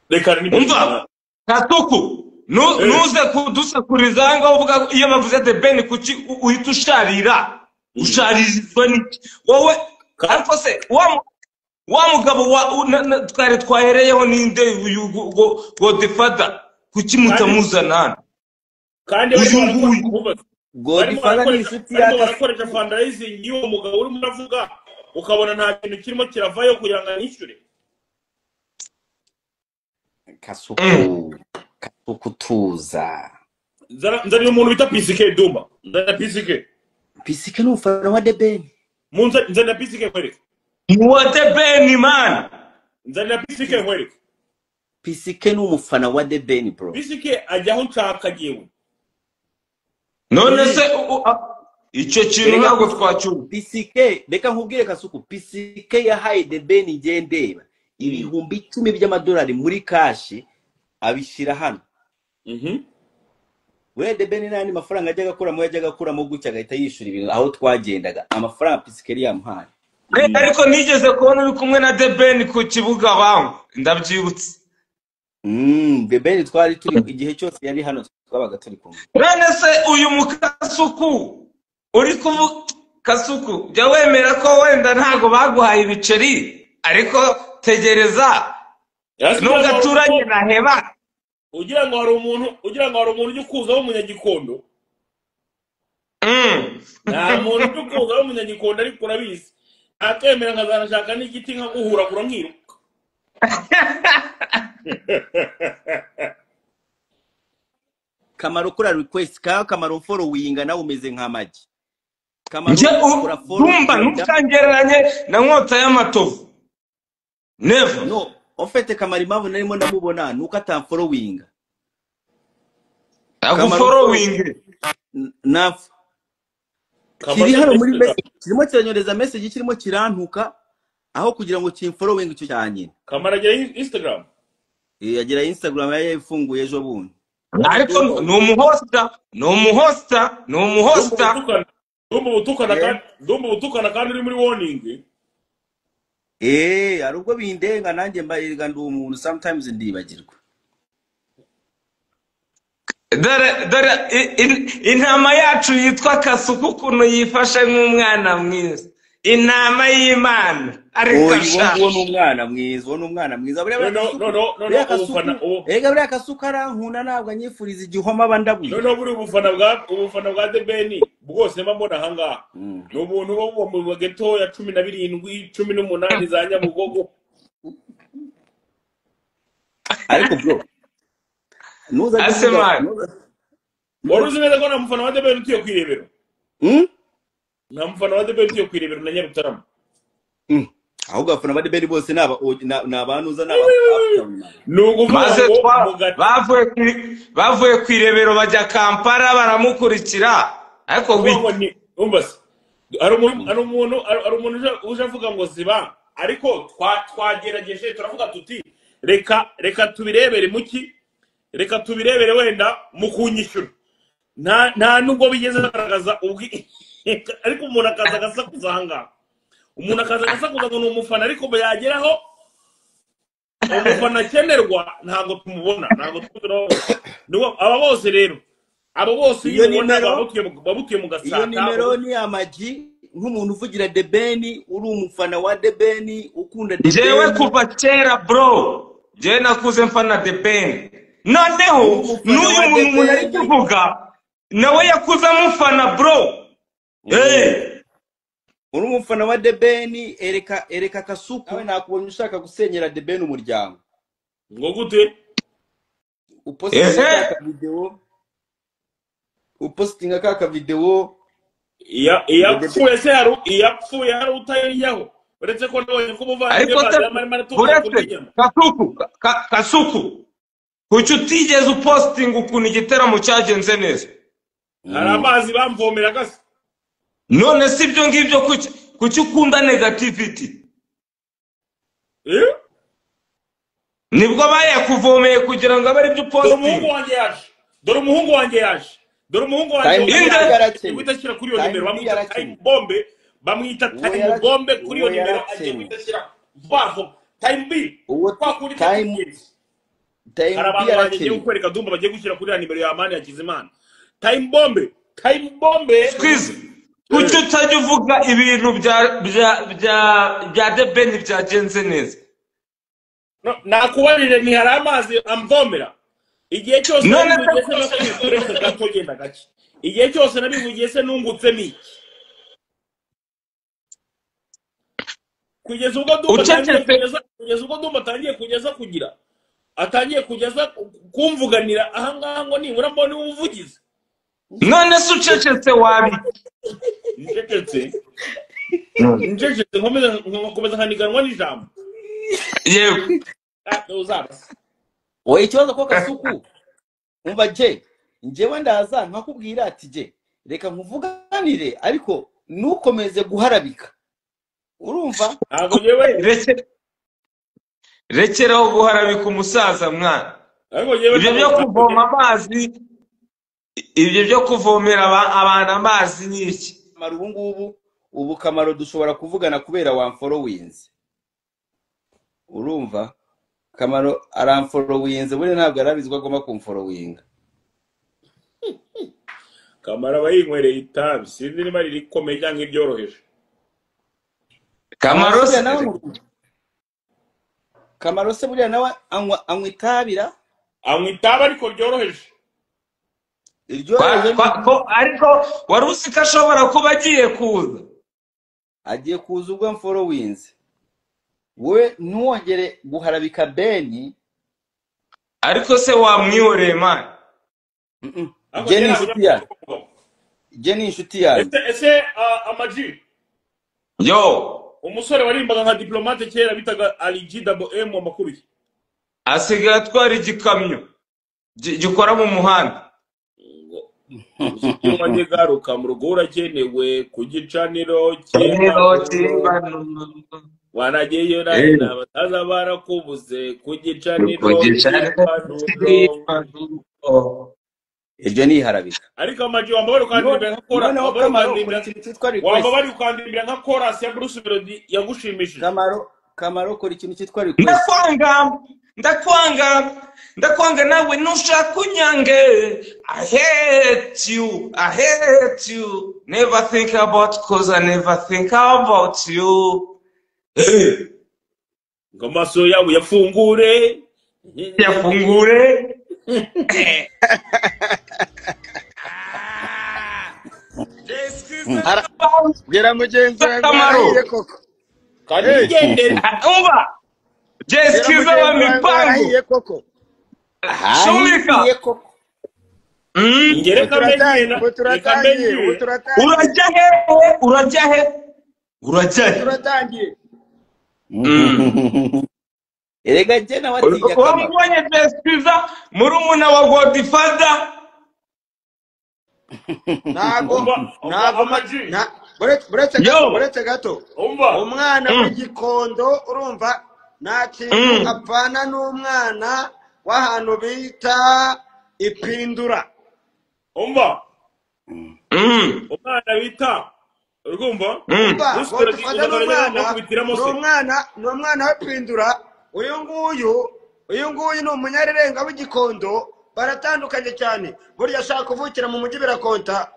Reka ni umva. Kasuku, nuze kudusakuriza ngaho uvuga iyo bavuze The Ben kuki uhita usharira. Usharizwa n'iki? Wowe ariko se wa mugabo wa twari twahereyeho ninde uyu Godfather kuki mutamuzana? Kandi Godfather ni inshuti ya barakoresha fundraising y'uwo mugabo urimo uravuga ukabona nta kintu kirimo kiravayo kugira ngo anishyure. Kasuku tuza. Nzanira umuntu bita PCK Dumba. Nzanira PCK. PCK ni umufana wa The Ben. Nzanira PCK nkwereke. Ni wa The Ben man. Nzanira PCK nkwereke. PCK ni umufana wa The Ben bro. PCK ajya aho nshaka yewe. None se icyo kintu ntabwo twacyumva. PCK reka nkubwire Kasuku, PCK yahaye The Ben ngendeba $10,000 by'amadolari muri cash abishyira hano. We The Ben nani mafaranga ajyaga akuramo, yajyaga akuramo gutya agahita yishyura ibintu aho twagendaga, amafaranga PCK yamuhaye. Ariko nigeze kubona uri kumwe na The Ben ku kibuga wangu, ndabyibutse. The Ben twari turi igihe cyose yari hano twabaga turi kumwe. None se uyu mukasuku uri kuvuga Kasuku, jya wemera ko wenda ntago baguhaye ibiceri, ariko tegereza nugaturanye na Heba. Ugira ngo hari umuntu, ugira ngo hari umuntu ujya kuza w'umunyagikondo. Nta muntu ujya kuza w'umunyagikondo ariko urabizi. Akemera nkazanashaka n'igiti nkaguhuragura nkiruka. Kamaro kora request ka Kamaro following nawe umeze nka Magi. Kamaro kora follow. Ndumva ntukangereranye na Nkota y'Amatovu. Never. No, ofete Kamaro impamvu narimo ndamubona nuko atamfollowing. Agufollowing. Na kiri hano muri message kirimo kiranyoreza message kirimo kirantuka aho kugira ngo kimfollowing icyo cyanyine. Kamaro agira Instagram. Agira Instagram yayifunguye ejo bundi. Ariko ni umuhosta, ni umuhosta, ni umuhosta. Ndumva ubutukana kandi uri muri warning. Ari ubwo bindenga nanjye mbarirwa ndi umuntu sometimes ndibagirwa. Dore intama yacu yitwa Kasuku ukuntu yifashe nk'umwana mwiza. Intama y'Imana. Ariko sha. Uwo ni umwana mwiza, uwo ni umwana mwiza. No. Ega buriya Kasuku arankunda ntabwo anyifuriza igihoma abandabuye. No buri ubufana bwa The Ben bwose mba mbona aha ngaha. Ni ubuntu bo mu geto ya 17, 18 za Nyabugogo. Ariko bro nuza wari uzi neza ko nta mufana wa The Ben utuye ku Irebero? Nta mufana wa The Ben utuye ku Irebero na Nyarutarama. Ahubwo abafana ba The Ben bose ni abanuza bavuye ku Irebero bajya Kampala baramukurikira. Ariko hari umuntu uje avuga ngo ziba, ariko twagerageje turavuga tuti reka tubirebere muki, reka tubirebere wenda mu kunyishyura. Nta nubwo bigeze bagaragaza ariko umuntu akaza agasakuza aha ngaha. Umuntu akaza agasakuza ngo ni umufana, ariko yageraho umufana akenerwa ntabwo tumubona, ntabwo tumubona. Aba bose rero, abo bose iyo ubona babutuye mu Gasata. Iyo nimero ni Amagi nk'umuntu uvugira The Ben, uri umufana wa The Ben, ukunda The Ben. Jewe kuva kera bro, jewe nakuze mfana The Ben. Noneho n'uyu muntu ari kuvuga nawe yakuze amufana bro. Uri umufana wa The Ben, ereka Kasuku nawe nakubonye ushaka gusenyera The Ben umuryango. Ngo gute? Upostinga ka video. Upostinga ka video. Iyapfuye se haru, iyapfuye haru utayiriyaho. Uretse ko nabonye ko muvandimwe Kasuku, Kasuku. Kuki utigeze upostinga ukuntu igiteramo cyagenze neza? Hari amazi bamvomera gase. None si ibyo ngibyo, kuki ukunda negativity? Nibwo bayakuvomeye kugira ngo abe aribyo upostinga. Dore umuhungu wanjye yaje. Dore umuhungu wanjye yaje. Guhita kuri iyo nimero bamwita Time Bombe, bamwita Time Bombe kuri iyo nimero agiye guhita ashyira vuba. Time B. Kwa kuri Time hari abantu bagiye kukwereka Dumba bagiye gushyira kuri ya nimero ya Amani ya Kizimana. Time Bombe, Time Bombe. Squeeze. Kuki utajya uvuga ibintu bya The Ben byagenze neza? Nakubarire ni hari amazi amvomera. Igihe cyose igihe cyose nabivugiye se nungutsemo iki? Kugeza ubwo Dumba atangiye kugeza kugira atangiye kugeza kumvuganira aha ngaha ngo nibura mbone ubuvugizi. None se ucecetse wabi? Ncecetse nkomeza nkomeza nkaniganwa n'ijambo. Yego. Uzabasa. Oya, ikibazo ko Kasuku umva je njyewe ndaza nkakubwira ati je reka nkuvuganire ariko ntukomeze guharabika, urumva? Ntabwo njyewe Rekeraho guharabika umusaza mwana. Ariko njyewe Ibyo byo kuvoma amazi, ibyo byo kuvomera abantu amazi ni iki? Kamaro ubu ngubu, ubu Kamaro dushobora kuvugana kubera wamforowinze, urumva? Kamaro aramforowinze, buriya ntabwo arabizi ko agomba kumforowinga. Kamaro aba yinywereye itabi, sinzi niba riri rikomeye cyangwa iryoroheje. Kamaro buriya nawe Kamaro se buriya nawe anywa itabira? Anywa itabi ariko ryoroheje. Iryoroheje. Ariko wari uzi ko ashobora kuba agiye kuza. Agiye kuza ubwo mforowinze. Wowe ntuwongere guharabika Beni. Ariko se wamwihoreye man? Je ni inshuti yanjye. Je ni inshuti yanjye. Ese Amaji. Yo. Umusore warimbaga nka diplomate kera bitaga Ali G double M amakuru. Asigaye atwara igikamyo gikora mu muhanda. Umusore garuka mu rugo urakenewe ku gicaniro cy'impanuro. Wanageyo na bataza barakubuze ku gicaniro cy'impanuro. Iryo ni iharabika. Ariko Amaji wambabari ukandirimbira nka chorus ya Bruce Melody yagushimishije. Kamaro kora ikintu cyitwa request. Ndakwanga nawe nushaka unyange. I hate you, I hate you. Never think about cause I never think about you. Ngo amaso yawe yafungure. Yafungure. Bwira mugenzi wawe ngo koko. Kandi gendera. Umva. Jessica wa mipango. Koko. Shumika. Urajya he? Turatangiye. Erega je nawe atinya Kamaro. Wamubonye Jessica murumuna wa Godfather? Ntago buretse gato. Umwana w'igikondo urumva nta kintu apfana n'umwana w'ahantu bita ipindura. Umva. Umwana bita urumva? Ni umwana w'ipindura. Uyu nguyu ni umunyarerenga w'igikondo, baratandukanye cyane. Burya ashaka kuvukira mu mujyi birakonta.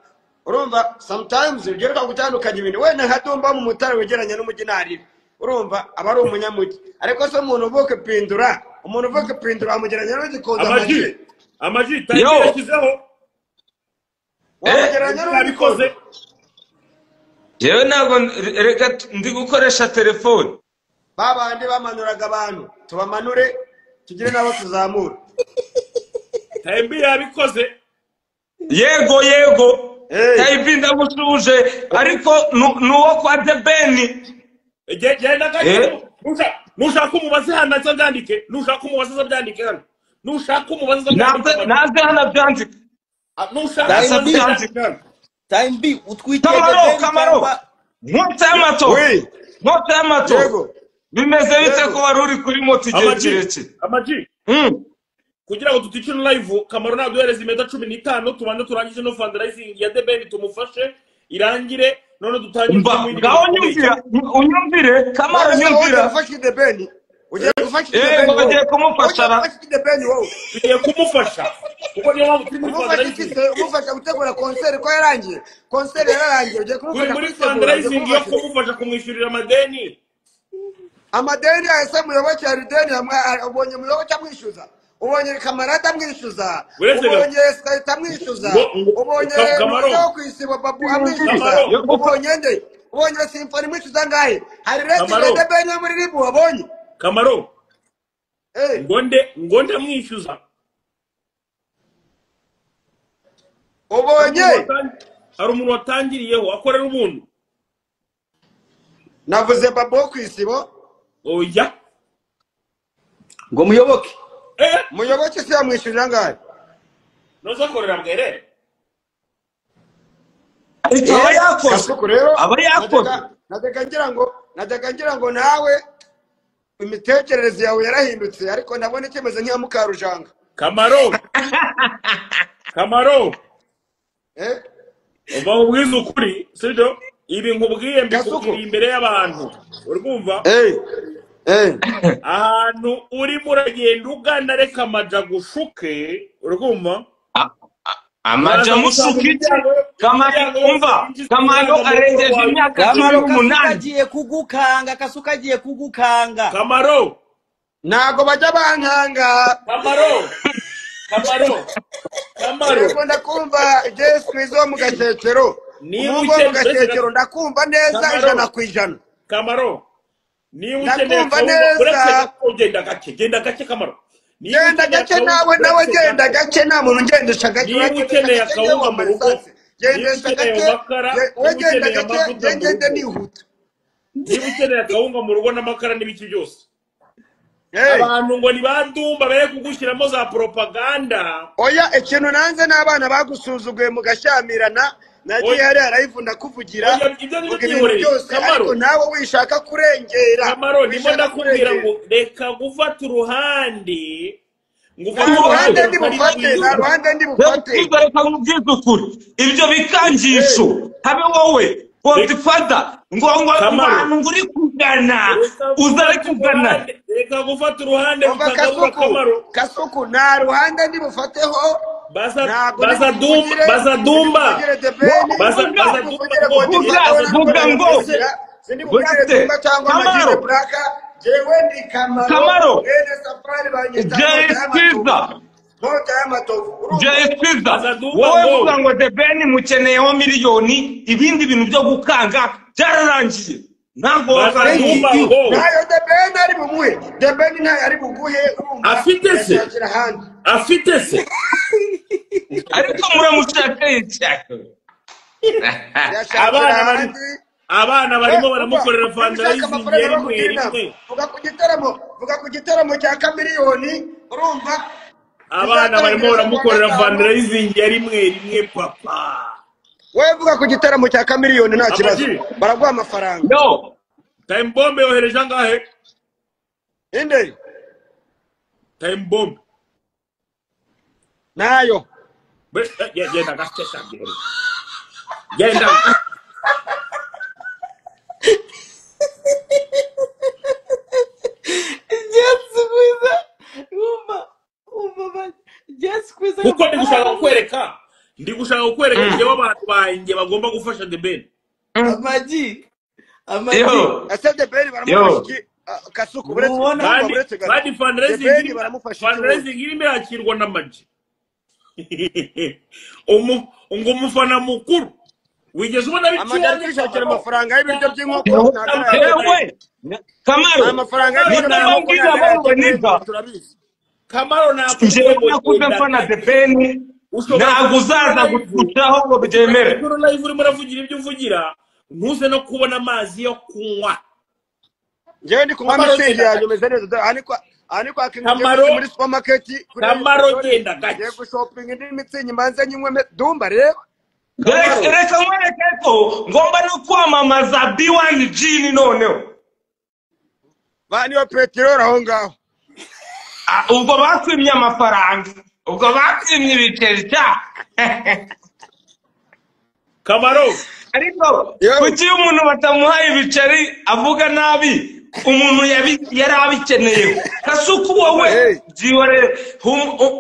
Urumva sometimes ugereka gutandukanya ibintu. Wenda nka Dumba mu Mutara wegeranye n'umujyi narira. Urumva aba ari umunyamujyi. Ariko se umuntu uvuka ipindura, amugeranya n'igikondo. Amaji tangiye yashyizeho. Wamugeranya n'igikondo. Jewe ntabwo reka ndi gukoresha telefone. Babandi bamanuraga abantu tubamanure tugire nabo tuzamura. Taimbi yabikoze. Yego. Taimbi ndagushuje ariko nuwo kwa The Ben. Genda gato. Nushaka umubaze hano azabyandike. Nushaka umubaze azabyandike hano. Nushaka umubaze azabyandike. Naze hano abyandike. Nushaka azabyandike hano. Taimbi utwite Kamaro. Nkota y'amato. Yego. Bimeze bite ko wari uri kuri moto igihe kirekire? Amaji. Kugira ngo tuticune live, Kamaro naduhereza iminota 15 tubanze turangize no fundraising ya The Ben tumufashe irangire none dutangire. Ngaho unyumvire Kamaro nyumvira. Ufashe The Ben. Ugiye gufasha The Ben. Ugiye kumufasha. The Ben wowe. Tugiye kumufasha. Kuko niyo mpamvu turi muri fundraising. Umufasha gutegura concert ko yarangiye. Concert yararangiye ugiye kumufasha muri fundraising yo kumufasha kumwishyurira amadeni. Amadeni ahese muyoboke ya Rudeni ubonye muyoboke amwishyuza. Ubonye Kamarada amwishyuza. Ubonye Skaita amwishyuza. Ubonye Kamaro kwisibo Babu amwishyuza. Ubonye nde? Ubonye Symphony amwishyuza ngahe? Hari reti ya Ben yo muri Ribu wabonye? Kamaro. Ngonde amwishyuza. Ubonye hari umuntu watangiriyeho akorera ubuntu. Navuze Babu kwisibo. Oya. Ngo muyoboke. Muyoboke se yamwishyurira angahe? Nozakorera bwerere. Ariko aba yakoze. Kasuku rero Aba yakoze. Najyaga ngira ngo nawe imitekerereze yawe yarahindutse, ariko ndabona ikimeze nk'iya Mukarujanga. Kamaro. Kamaro. Uva ubwiza ukuri, sibyo? Ibi nkubwiye mbikubwiye imbere y'abantu. Uri kumva? Ahantu urimo uragenda ugana reka amaja gushuke, uri kumva? Amaja mushuke Kamaro, umva Kamaro arengeje imyaka 18 agiye kugukanga, Kasuka agiye kugukanga. Kamaro ntago bajya bankanga. Kamaro Kamaro Kamaro yego ndakumva Jesu Kristo mu gakecero. Niba mu gakecero ndakumva neza 100%. Kamaro niba ukeneye neza ugenda gake, genda gake Kamaro. Genda gake nawe nawe genda gake, nta muntu ugendesha gake. Niba ukeneye akawunga mu rugo, gendesha gake, we genda gake, ngende nihuta. Niba ukeneye akawunga mu rugo n'amakara n'ibiki byose, abantu ngo ni bandumba bere kugushyiramo za propaganda. Oya, ikintu nanze n'abana bagusuzuguye mugashyamirana, nagiye hari arayivunda kuvugira ibintu byose, ariko nawe wishaka kurengera. Kamaro ndimo ndakubwira ngo reka gufata uruhande, ngo uruhande ndi bufate, nta ruhande ndi bufate. Reka nkubwize ukuri, ibyo bikangisho habe wowe Godfather ngo ngo abantu uri kugana, uzare kugana. Reka gufata uruhande rutagabura Kamaro. Kasuku nta ruhande ndi bufateho. Baza dumba, baza dumba, baza dumba ngo Kamaro, Kamaro, Jay Squeezer, wowe vuga ngo The Ben mukeneyeho miliyoni, ibindi bintu byo gukanga byararangiye. Ntabwo nayo The Ben ari bumuhe, The Ben ntayo ari buguhe, urumva afite se, afite se. Ariko muramushaka cyane. Abana barimo baramukorera fundraising rimwe. Vuga ku gitaramo, vuga ku gitaramo cya kamiliyoni, urumva abana barimo baramukorera fundraising ya rimwe papa. Wewe vuga ku gitaramo cya kamiliyoni nta kibazo, baraguha amafaranga. No. Time bomb yohereje angahe? Inde? Time bomb. Nayo. Genda gake cyane. Genda. Kuko ndi gushaka kukwereka, ndi gushaka kukwereka njyewe abantu banjye bagomba gufasha The Ben. Amagi. Amagi. Ese The Ben baramufasha iki? Kasuku buretse kandi fundraising irimo irakirwa na Amagi. Ngo umufana mukuru wigeze ubona Amagi ari kwishakira amafaranga y'ibiryo by'inkoko. Yewe Kamaro, amafaranga y'ibiryo by'inkoko turabizi. Kamaro nakuze mfana The Ben, ntabwo uzaza gucaho ngo byemere. Live urimo uravugira ibyo uvugira, ntuze no kubona amazi yo kunywa. Njyewe ndi kunywa mitsingi yanjye meze neza, ariko akingiye muri supermarket. Kamaro genda gake. Ngiye gushopinga indi mitsingi mbanze nyinywe dumba reba. Reka nkwereke ko ngomba no kwamamaza B1 Gin noneho. Ba niyo peteroli aho ngaho. Ubwo bakwimye amafaranga, ubwo bakwimye ibiceri cya Kamaro. Ariko kuki umuntu batamuhaye ibiceri avuga nabi umuntu yari abikeneye? Kasuku wowe byihorere,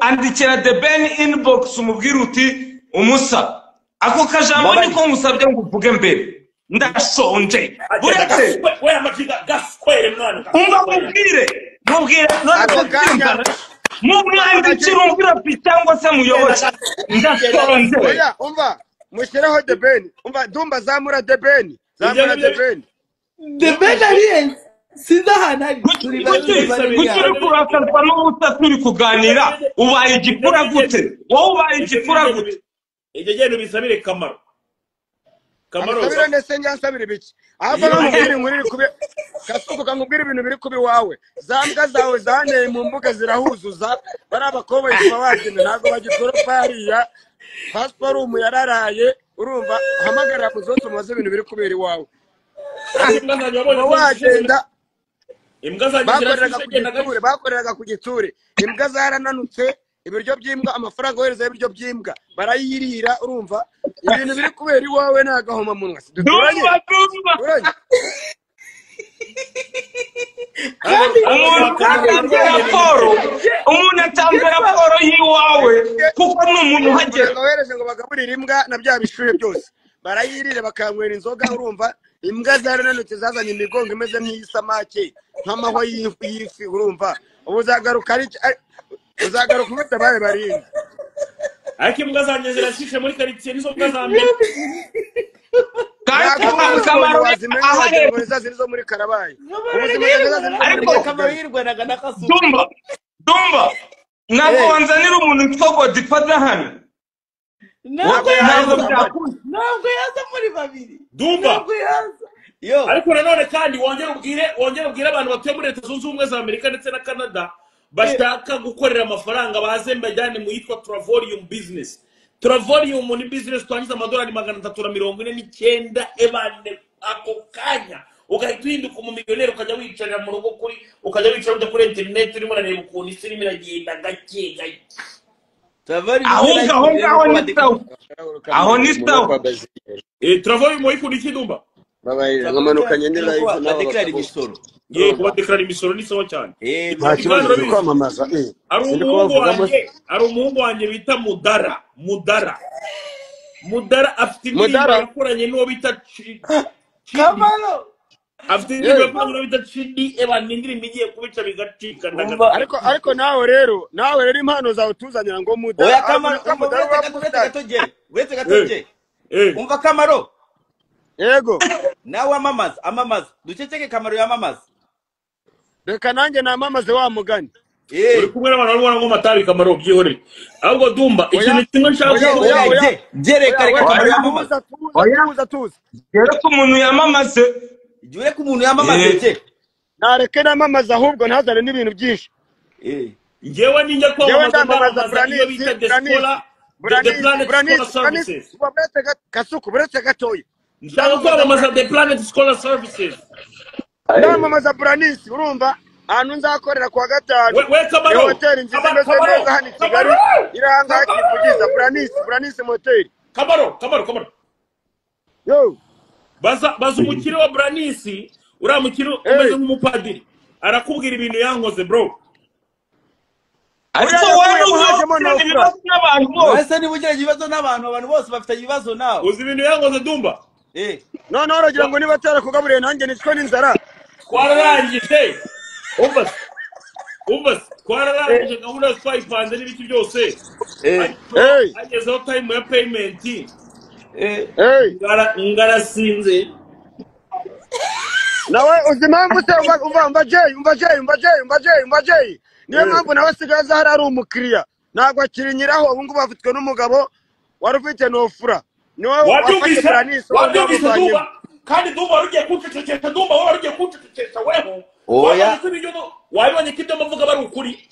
andikira The Ben inbox umubwire uti umusa ako kajambo niko ngusabye ngo uvuge mbere, ndashonje. Buretse we amajiga gaskwere mwana, umva mubwire mubwire none mumwandikira umubwira ati cyangwa se muyoboke ndashonje. Oya umva mushireho The Ben, umva dumba zamura The Ben, zamura The Ben. The Ben ari sinzi ahantu ari. Kuki uri kurakazwa n'ubusa turi kuganira? Ubaye igipfura gute? Wowe ubaye igipfura gute? Ibyo genda ubisabire Kamaro. Kamaro Ansabire ndetse njya nsabire ibiki? Ahava bamubwira inkuru iri kube Kasuku Kasuka nkubwire ibintu biri kuba iwawe. Za mbwa zawe zanteye mu mbuga zirahuzuza, bari abakobwa kuba wabyina ntabwo bagikoropa hariya. Pasiparumu yararaye, urumva hamagarira muzose mubaze ibintu biri kubera iwawe. Ariko imbwa zanjye wabonye Uba ko zishe wagenda imbwa zanjye bakoreraga zirashishe ku genda gitsure, gake. bakoreraga ku gitsure. Imbwa zarananutse, ibiryo by'imbwa, amafaranga wohereza y'ibiryo by'imbwa barayirira, urumva ibintu biri kubera iwawe ni agahomamunwa. Si duturanye? Dumba Dumba Duturanye? Kandi umuntu Kandi atanze raporo, umuntu atanze raporo y'iwawe kuko ni umuntu uhagera. Amafaranga wohereje ngo bagaburire imbwa na bya bishuhe byose barayirira bakanywera inzoga, urumva imbwa zarananutse zazanye imigongo imeze nk'iyisamake nk'amahwa y'ifi, urumva ubu uzagaruka ari uzagaruka ufite abaye barinzi. Ariko imbwa zanjye zirashishe muri karitsiye nizo mbwa za mbere. Kandi Ntabwo uba Kamaro uzibonye wazimenya aho wagira ngo ahera ni za zindi zo muri Karabayi. Kamaro Ubuzima bwa za zindi zo muri ariko Kamaro Kigali. yirwanaga na Kasuku. Dumba Dumba ntabwo wanzanira umuntu witwa Godfather hano. Ntabwo Ntabwo Ntabwo yaza yaza. byakunda. ntabwo yaza muri babiri. Dumba. Ntabwo yaza. Yo. Ariko nanone kandi wongere ubwire abantu batuye muri Leta Zunze Ubumwe za Amerika ndetse na Canada bashaka gukorera amafaranga baze mbajyane mu yitwa Travorium business. Travorium ni business twangiza amadolari 349 ebane ako kanya ugahita uhinduka umumiliyoneri ukajya wicarira mu rugo kuri ukajya wicara ujya kuri internet urimo urareba ukuntu isi irimo iragenda gake gake. Travorium Ahubwo aho ngaho ni sawa, aho ni sawa. Travorium wayikunda iki Dumba? Babarira nkamanukanye ndi live nabo Badeklara bakavuga. imisoro. Yego badeklara imisoro ni sawa cyane. Eh, Nta Kandi kibazo, ndi urabizi kwamamaza ari sindi umuhungu kubavugamo. wanjye, ari umuhungu wanjye bita Mudara. Mudara. Mudara afite indirimbo Mudara yakoranye n'uwo bita Chidi. Kamaro. Afite indirimbo yewe yakoranye n'uwo bita Chidi, eba ni indirimbo igiye kubica bigacika Umva. ndagata. ariko nawe rero impano zawe tuzanira ngo Mudara Oya ariko Kamaro, nitwa umva Mudara uretse wa gato uretse Mudara. gato je. Uretse gato Eh, je. eh. Umva Kamaro. Yego Nawe amamaza, amamaza. Duceceke Kamaro yamamaza. reka nanjye namamaze wa mugani. Uri kumwe n'abantu barimo baranywa amatabi Kamaro byihorere. Ahubwo Dumba Oya ikintu kimwe nshaka oya kuvuga oya oya Je, je reka oya reka we Kamaro Oya yamamaza. tuza tuza oya, tuza tuza rero ko umuntu yamamaze Jya ureka umuntu yamamaze je. nareke namamaze ahubwo ntazane n'ibintu byinshi. Njyewe ninjya Njyewe kwamamaza ndamamaza ndamamaza iyo Buranisi bita The Buranisi Scholar, The Buranisi Planet Buranisi Scholar Buranisi Services. uba buretse Kasuku buretse gatoya. Nshaka Ndamamaza kwamamaza Buranisi The Planet Scholar Services. ndamamaza Buranisi urumva ahantu nzakorera kuwa gatanu We ni Kamaro, hoteli nziza imeze Kamaro, neza hano i Kigali Kamaro, iri ahangaha Kamaro, Kivugiza Buranisi Buranisi moteri. Kamaro, Kamaro, Kamaro. Yo Baza umukire wa Branisi, uriya mukire umeze hey nk'umupadiri. Arakubwira ibintu yankoze bro. Ariko uriya wowe yakuyemo hajemo ntuzongera nofura. ibibazo n'abantu bose. Wese niba ugiranye ibibazo n'abantu, abantu bose bafitanye ibibazo nawe. Uzi ibintu yankoze Dumba? Noneho uragira ngo niba atarakugaburiye nanjye nicwe n'inzara. Twararangije. Umva se, umva se, twararangije gahunda twayipanze n'ibiki byose. Ariko Hey hagezeho time ya payment hey ngarasinze. nawe uzi impamvu se umva umva umva Jay umva Jay umva Jay umva Jay umva Jay niyo mpamvu nawe asigaye aza hariya ari umukiriya ntabwo akiri nyiraho ubu ngubu afitwe n'umugabo wari ufite nofura niwe wafashe Wabyumvise? Buranisi ubu ngubu Wabyumvise amuvanyemo. Dumba? Kandi Dumba wari ugiye kuncecekesha, Dumba wowe wari ugiye kuncecekesha weho. Oya. Wabonye ko ibyo wabibonye ko ibyo mvuga bari ukuri.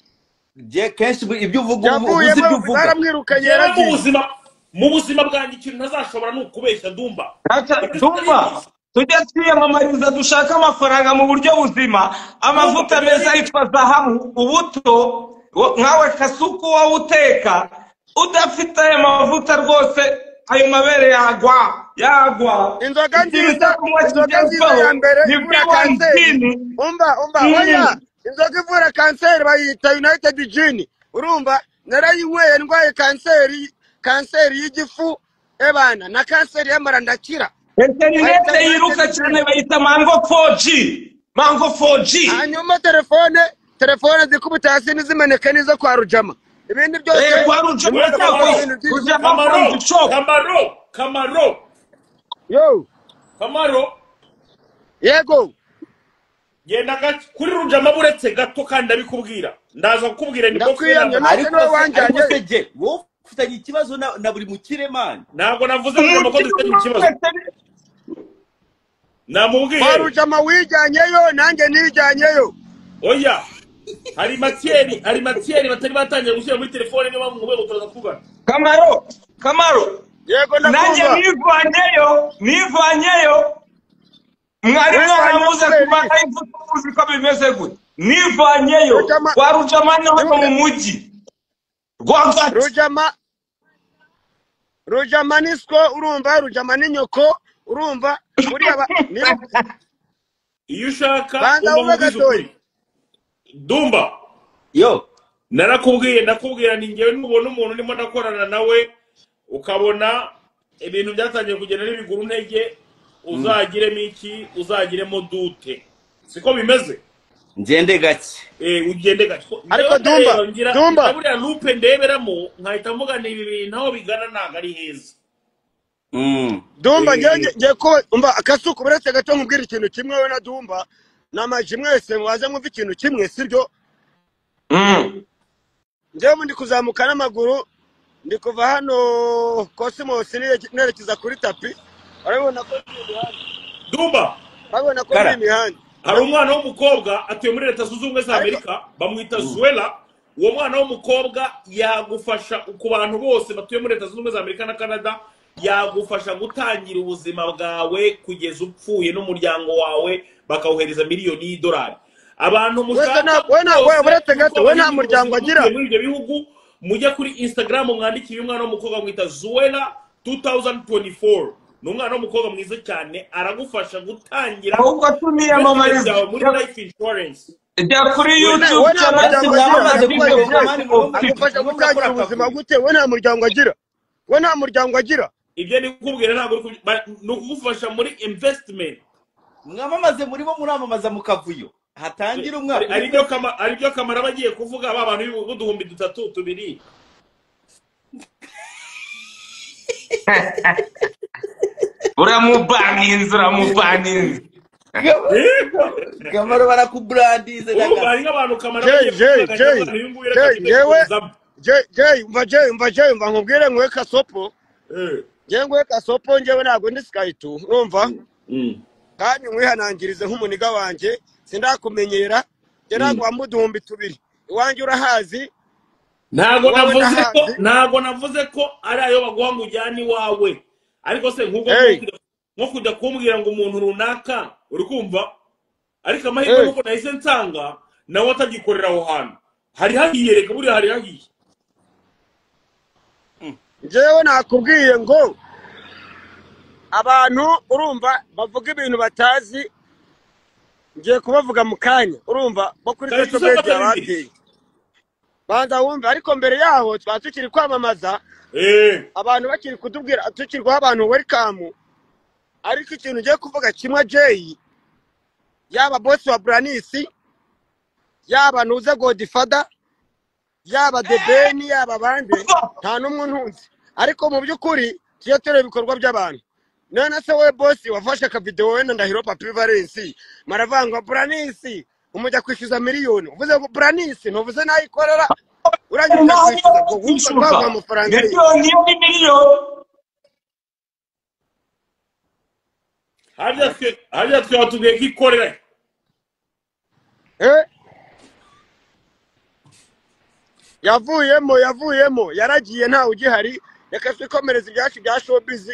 Je kenshi ibyo uvuga ubu uzi Yavuyemo ibyo uvuga. baramwirukanye Njyewe mu yaragiye. buzima mu buzima bwanjye ikintu ntazashobora ni ukubeshya Dumba. Ibyo Dumba sinari tujye twiyamamariza dushake amafaranga mu buryo buzima, Dumba amavuta ibyo meza ni yitwa zahabu, ubuto nkawe Kasuku wowe uteka udafite ayo mavuta rwose ayo mabere yagwa yagwa. Inzoga Ikintu nziza cyo kunywa inzoga nziza ya kigezweho mbere ni ivura kanseri. bw'iwantini. Umva umva oya inzoga ivura kanseri bayita United Gin. Urumva narayinyweye ndwaye kanseri y'igifu ebana na kanseri y'amara ndakira. Bayita Interinete yiruka United cyane Gin. bayita Mango 4G, Mango 4G. Hanyuma telefone zikubita hasi ntizimeneke n'izo kwa Rujama. Ibindi byose Kwa Rujama we ntimuze Kamaro, gukora rwose, ibintu byinshi. Rujama Kamaro, phone shop. Kamaro, Kamaro, Yo Kamaro. yego Genda gake kuri Rujama buretse gato kandi ndabikubwira. Ndaza kukubwira ni box ndakwiyamye number. nose Ariko niwe se ariko wanjyanye. se je wowe ufitanye ikibazo na buri mukire man. Ntabwo navuze Rujama ko Umukire dufitanye ikibazo. wese Namubwiye. Kwa Rujama wijyanyeyo, nanjye nijyanyeyo. Oya, hari matiyeri batari batangiye gushyira muri telefone, niyo mpamvu ngo turaza kuvugana. Kamaro. Yego nanjye ndakumva. nivanyeyo mwari mwaramuze kuba uzi ko bimeze gute. Nivanyeyo kwa Rujama ni hano mu mujyi rwagati. Rujama ni siko, urumva? Rujama ni nyoko, urumva? Buriya iyo ushaka uba mubwiza. Dumba yo, narakubwiye, ndakubwira ni ngewe nubona umuntu ndimo ndakorana nawe ukabona ibintu byatangiye kugenda n'ibiguru ntege, uzagiremo iki? Uzagiremo dute, siko bimeze? Ngende gake. Ugende gake. Ariko Dumba buriya lupe ndeberamo nkahita mvuga ni ibi bintu aho bigana ntabwo ari heza. Dumba ngiye ko umva akasuku buretse gato nkubwira ikintu kimwe we na Dumba namaji mwese mwaze mwumva ikintu kimwe, sibyo? Njyewe ndi kuzamuka n'amaguru, ndi kuva hano Cosmos nerekeza kuri tapi. Urabona ko Dumba, urabona ko ni imihanda. Hari umwana w'umukobwa atuye muri Leta Zunze Ubumwe za Amerika, bamwita Zuela. Uwo mwana w'umukobwa yagufasha ku bantu bose batuye muri Leta Zunze Ubumwe za Amerika na Canada, yagufasha gutangira ubuzima bwawe kugeza upfuye n'umuryango wawe, bakawuhereza $1,000,000. Abantu mushaka we gato we nta muryango agira muri ibyo bihugu, mujye kuri Instagram mwandikire umwana w'umukobwa mwita Zuela 2024. Ni umwana w'umukobwa mwiza cyane, aragufasha gutangira ahubwo tumiyamamariza muri life insurance. Jya kuri YouTube agufasha gutangira ubuzima gute? We nta muryango agira, we nta muryango agira. Ibyo ni kukubwira, ntabwo ni ukugufasha muri investment. Mwamamaze murimo muramamaza mu kavuyo hatangira umwaka. Aribyo Kamara bagiye kuvuga ba bantu b'uduhumbi 3 2. Uramubaninze. Kamara barakubrandinze. Urumva nk'abantu Kamara bagiye kuvuga. Jay, umva nkubwire nkwe kasopo. Njye ngwe kasopo, njyewe ntabwo ndi Sky2, urumva? Kandi nkwihanangirize nk'umuniga wanjye, sindakumenyera. Njye ntabwo wamuduhumbi 2. Iwanjye urahazi. Ntabwo navuze ko ari ayo baguha ngo ujyane iwawe. Ariko se nkuko nko kujya kumbwira ngo umuntu runaka, uri kumva? Ariko amahirwe nuko nahise nsanga nawe atagikorera aho hantu. Hari hahiye, reka buriya hari hahiye. Njyewe nakubwiye ngo abantu urumva bavuga ibintu batazi, ngiye kubavuga mu kanya, urumva bo kuri social media bateye. Banza wumve, ariko mbere yaho twaba tukiri kwamamaza, abantu bakiri kutubwira tukiri guha abantu welcome. Ariko ikintu ngiye kuvuga kimwe, Jay, yaba boss wa Branisi, yaba Nuza Godfather, yaba The Ben, yaba abandi, nta n'umwe ntunze. Ariko mu by'ukuri tujye tureba ibikorwa by'abantu. None se we boss wafashe akavideo wenda Ndahiro Papi Valence maravanga Branisi umujya kwishyuza miliyoni, uvuze ngo Branisi ntuvuze nayikorera, urangiza kwishyuza ngo wumva amafaranga miliyoni ni miliyoni. Harya twe watubwiye ko ikorera. Yavuyemo yaragiye, ntawe ugihari. Reka twikomereze ibyacu bya showbiz,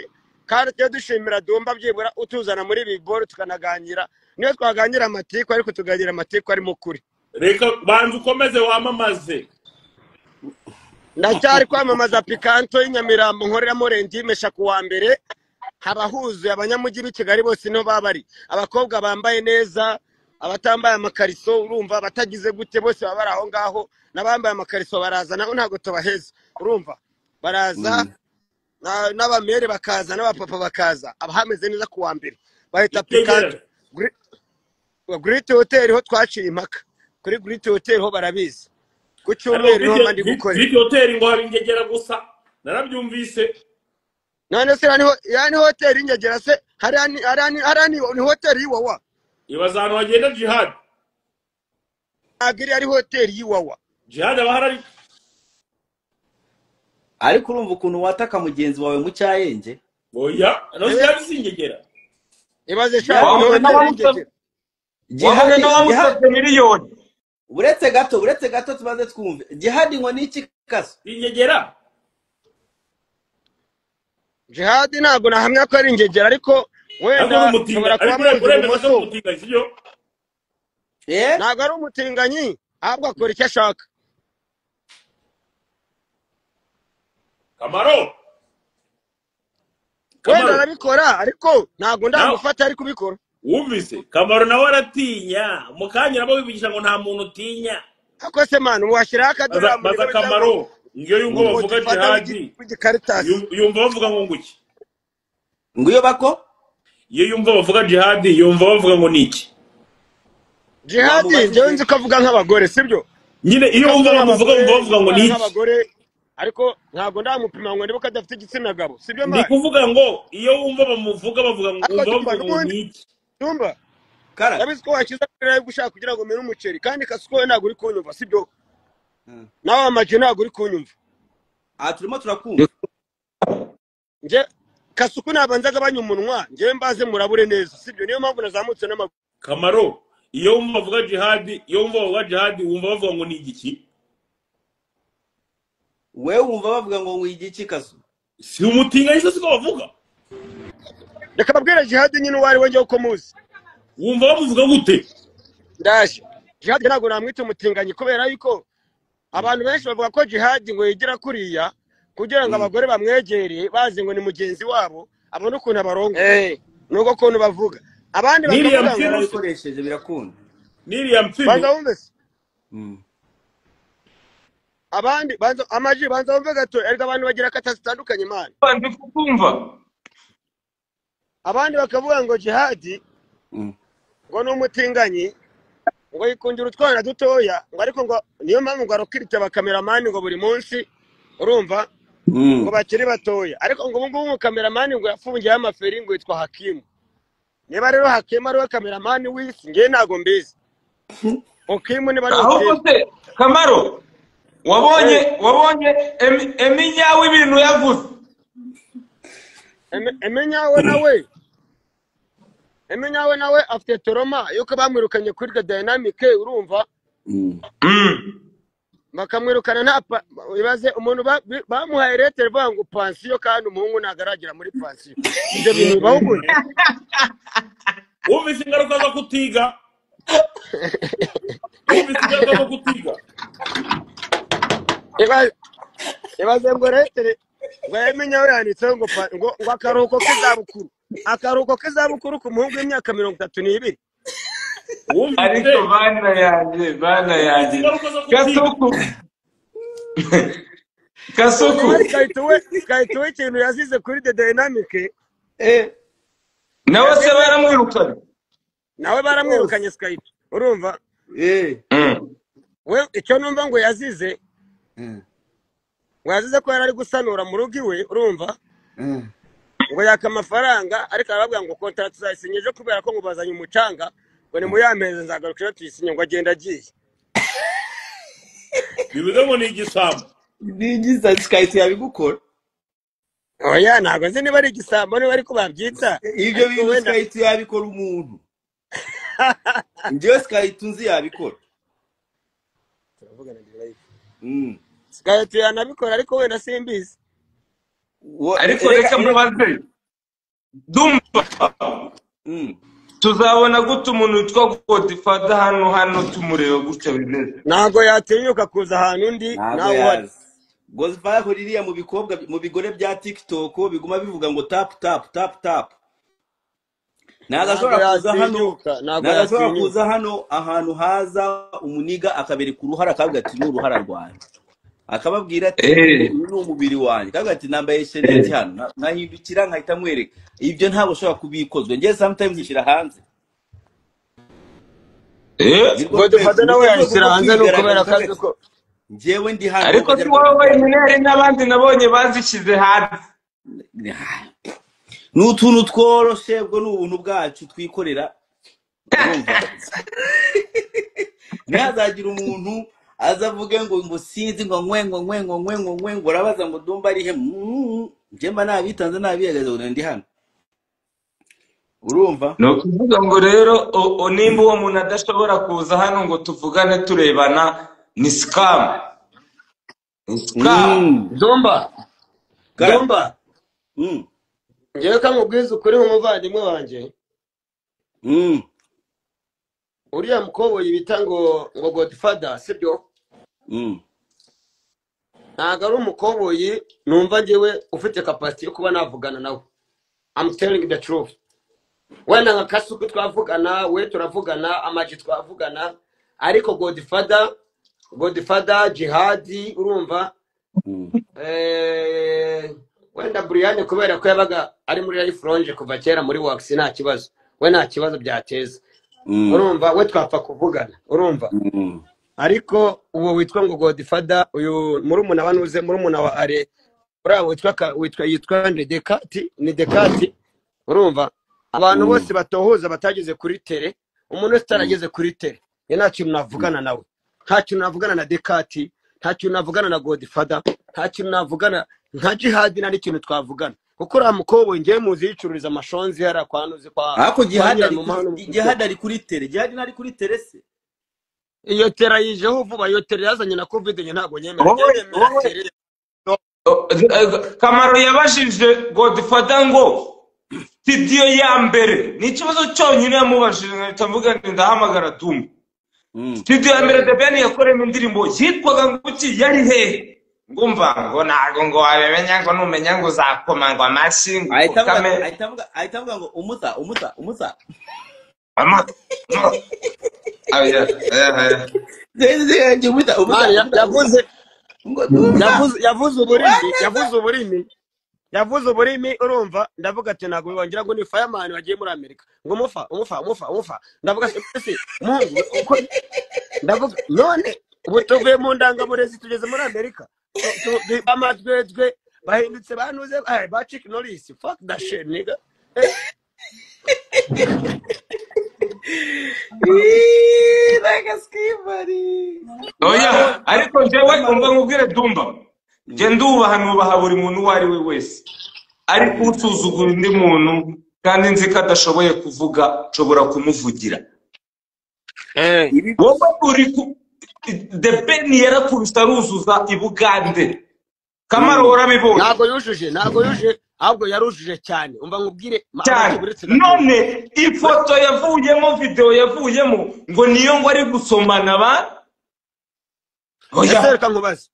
kandi tujye dushimira Dumba byibura utuzana muri ibi boro tukanaganira. Niyo twaganira amatiku, ariko tuganira amatiku arimo kuri. Reka banza ukomeze wamamaze. Ndacyari kwamamaza Picanto y'Inyamirambo nkoreramo rendimesha ku wa mbere. Haba huzuye abanyamujyi b'i Kigali bose niho baba bari. Abakobwa bambaye neza, abatambaye amakariso, urumva batagize gute, bose baba bari aho ngaho. N'abambaye amakariso baraza, nabo ntabwo tubaheza, urumva baraza, n'abamere bakaza, n'abapapa bakaza. Abahameze neza ku wa mbere bahita Picanto. Great Hotel ho twaciye impaka. Kuri Great Hotel ho barabizi. Ku cyumweru ho mandi gukora. Great Hotel ngo hari ingegera gusa, narabyumvise. None se yani hotel ingegera se hari ni hotel yiwawa. Ibaza ahantu hagenda Jihad. Agiri ari hotel yiwawa. Jihad abahari. Ariko urumva ukuntu wataka mugenzi wawe mu cyayenge? Oya, no byabisingegera. Ibaze sha Jihadi noneho Wabona atari wamusabye ingegera. wabona Jihadi Jihadi n'uwamusabye miliyoni. Uretse gato tubanze twumve Jihadi ngo ni iki kaso? Ingegera. Jihadi ntabwo nahamya ko ari ingegera, ariko Ariko ni wenda umutinganyi, nshobora kuba ariko muzi uremeza ko ari ibumoso. umutinganyi, sibyo? Ntabwo ari umutinganyi, ahubwo akora icyo ashaka. Kamaro, Wenda Kamaro arabikora, ariko ntabwo nawe ndamufata ari kubikora. wumvise Kamaro nawe aratinya, mu kanya nabo bivugisha ngo nta muntu utinya. Ariko se mani washyiraho baza akadorari muri baza cyangwa Kamaro ngiyo yumva ngo bavuga Godfather Jihadi, w'igikaritasi. yumva bavuga ngo nguki? Ngo iyo bako Iyo yumva bavuga Jihadi yumva bavuga ngo niki? Jihadi njyewe wamubajije nzi ko avuga nk'abagore, sibyo? Nyine iyo Ko wumva avuga bamuvuga nk'abagore, wumva bavuga ngo yitwara niki? nk'abagore, ariko ntabwo ndamupima ngo niba ko adafite igitsina gabo, sibyo Ndi mani? kuvuga ngo iyo wumva bamuvuga bavuga ngo Ariko wumva Dumba bavuga ngo n'ubundi niki? Dumba kara. ndabizi ko washyize kuri live ushaka kugira ngo umere umuceri, kandi Kasuku we ntabwo uri kunyumva, sibyo? Nawe Amagi ntabwo uri kunyumva. Aha turimo turakumva. Nje Kasuku nabanza agabanya umunwa, njyewe mbaze murabure neza, sibyo? Niyo mpamvu nazamutse n'amaguru. Kamaro, iyo wumva bavuga Jihadi, iyo wumva bavuga Jihadi wumva bavuga ngo ni igiki? Wewe wumva bavuga ngo ngwigiki kaso? Si umutinganyi se siko bavuga? Reka babwire Jihadi nyine uwo ari we, njyewe uko muzi. Wumva bamuvuga gute? Ndaje. Jihadi ntabwo namwita umutinganyi kubera yuko abantu benshi bavuga ko Jihadi ngo yigira kuriya kugira ngo abagore bamwegere bazi ngo ni mugenzi wabo abone ukuntu abarongo. Nuko ukuntu bavuga. Abandi N'iriya bakavuga ngo mbyino se, Yarabikoresheje birakunda. n'iriya mbyino banza wumve se. Abandi banza Amaji banza wumve gato, erega abantu bagira kata zitandukanye mani. Ndi kukumva. Abandi bakavuga ngo Jihadi ngo ni umutinganyi, ngo yikundira utwana dutoya, ngo ariko ngo niyo mpamvu ngo arokirita abakameramani ngo buri munsi, urumva, ngo bakiri batoya, ariko ngo ubu ngubu umukameramani ngo yafungiyeho amaferi ngo yitwa Hakimu. Niba rero Hakimu ari we kameramani w'isi, njyewe ntabwo mbizi. Hakimu niba ari Ahubwo Hakimu. se Kamaro, wabonye Emi nyawe ibintu yavuze. Emi nyawe nawe afite toroma yuko bamwirukanye kuri The Dynamic, urumva? Bakamwirukana nta ibaze umuntu bamuhaye lettre ivuga ngo pansiyo, kandi umuhungu ntabwo aragera muri pansiyo. Ibyo bintu bibaho gute? Wumvise ingaruka zo kutiga? Wumvise ingaruka zo kutiga? Ibaze ngo lettre ngo Emi nyawe yanditseho ngo ngo akaruhuko k'izabukuru. Akaruhuko k'izabukuru ku muhungu w'imyaka 32. Wumvise Ariko bana yanjye, bana wumvise yanjye. ingaruka zo kutiga? Kasuku. Kasuku. Sikahita we ikintu yazize kuri The Dynamic. Nawe se baramwirukanye. Nawe baramwirukanye Sikahita. Urumva? We icyo numva ngo yazize, ngo yazize ko yari ari gusanura mu rugo iwe, urumva? Ngo yaka amafaranga, ariko arababwira ngo kontara tuzayisinye ejo kubera ko ngo bazanye umucanga, ngo ni muyameze nzagaruka ejo tuyisinye, ngo agenda agiye. Bivuze ngo ni igisambo. Ni igisambo Sikahita yabigukora. Oya, ntabwo nzi niba ari igisambo niba ariko babyita. Ibyo Ariko bintu wenda Sikahita yabikora umuntu. Njyewe Sikahita nzi yabikora. Turavugana ndi live. Sikahita yanabikora ariko wenda simbizi. Ariko reka mubaze. Dumba. Tuzabona gute umuntu witwa Godfather hano tumureba gutya bimeze? Ntabwo yatinyuka kuza ahantu undi Ntabwo nawe uhari. yazi. Godfather ririya mu bikobwa mu bigore bya TikTok biguma bivuga ngo tap tap tap tap. Ntabwo ashobora kuza hano, Ntabwo ntabwo ashobora yatinyuka. kuza hano ahantu haza umuniga akabereka uruhara akavuga ati ni uruhara rwanjye. Akababwira ati uyu ni umubiri wanjye. Akavuga ati nambaye sheneti hano, nkahindukira nkahita mwereka. Ibyo ntabwo ushobora kubikozwe. Njye sometimes nshyira hanze. Godfather nawe yayishyira hanze ni ukubera ko azi ko njyewe ndi hano. Ariko si wowe wenyine, hari n'abandi nabonye bazishyize hanze. Ni utuntu tworoshe, ubwo ni ubuntu bwacu twikorera. Urumva? Ntihazagira umuntu aza avuge ngo sinzi ngo nkwe ngo nkwe ngo nkwe ngo nkwe ngo urabaza ngo Dumba ari he? Njye mba nabitanze nabihagaze ngo ndi hano. Urumva? Ni ukuvuga ngo rero nimba uwo muntu adashobora kuza hano ngo tuvugane turebana, ni scam. Ni scam. Dumba. Dumba. Ngewe kamubwiza ukuri nk'umuvandimwe wanjye. Uriya mukoboyi bita ngo Godfather, sibyo? Ntabwo ari umukoboyi numva ngewe ufite capacity yo kuba navugana nawe. I'm telling the truth. Wenda nka Kasuku twavugana, we turavugana, Amaji twavugana, ariko Godfather Jihadi urumva? Wenda Brian kubera ko yabaga ari muri Life Lounge kuva kera muri Wax nta kibazo. We nta kibazo byateza. Urumva we twapfa kuvugana, urumva? Ariko uwo witwa ngo Godfather, uyu murumuna wa Nuze, murumuna wa Are, uriya witwa yitwa Ndekati, ni Dekati, urumva? Abantu bose batohoza batageze kuri tere, umuntu wese utarageze kuri tere, nta kintu navugana nawe. Nta kintu navugana na Dekati, nta kintu navugana na Godfather, nta kintu navugana nka Jihadi, nta n'ikintu twavugana. Kuko uriya mukobwa ngewe muzi yicururiza amashonzi hariya kwa Nuze kwa Ariko Jihadi ari kuri tere, Jihadi ntari kuri tere se. Iyo tera yijeho vuba, iyo tera yazanye na Covid nge ntabwo nyemera. Kamaro yabajije Godfather ngo studio ya mbere ni ikibazo cyonyine yamubajije, nkahita mvuga nti ndahamagara Dumba. Studio ya mbere The Ben yakoreyemo indirimbo yitwaga ngo iki, yari hehe? Ngumva ngo ntago ngo wabimenya, ngo numenya ngo uzakoma ngo amashyi ngo ukame. Ahita avuga ngo umuta umuta umuta. Yavuze uburimi urumva, ndavuga ati ntabwo wongera ngo ni fireman wagiye muri Amerika ngo umufa umufa umufa umufa, ndavuga ese mungu uko ndavuga none ubu tuvuye mu ndangaburezi tugeze muri Amerika, amadwedwe bahindutse banuze ba Chuck Norris, fuck that shit nigga. Oya, ariko njyewe umva nkubwire Dumba, njye ndubaha nubaha buri muntu uwo ari we wese, ariko usuzugura undi muntu kandi nzi ko adashoboye kuvuga nshobora kumuvugira. Wowe uri The Ben yarakubise aruzuza i Bugande. Kamaro warabibonye. Ntabwo yujuje, ahubwo yarujuje cyane. Umva nkubwire none ifoto yavuyemo, video yavuyemo ngo niyo ngo ari gusomana ba. Oya, reka nkubaze.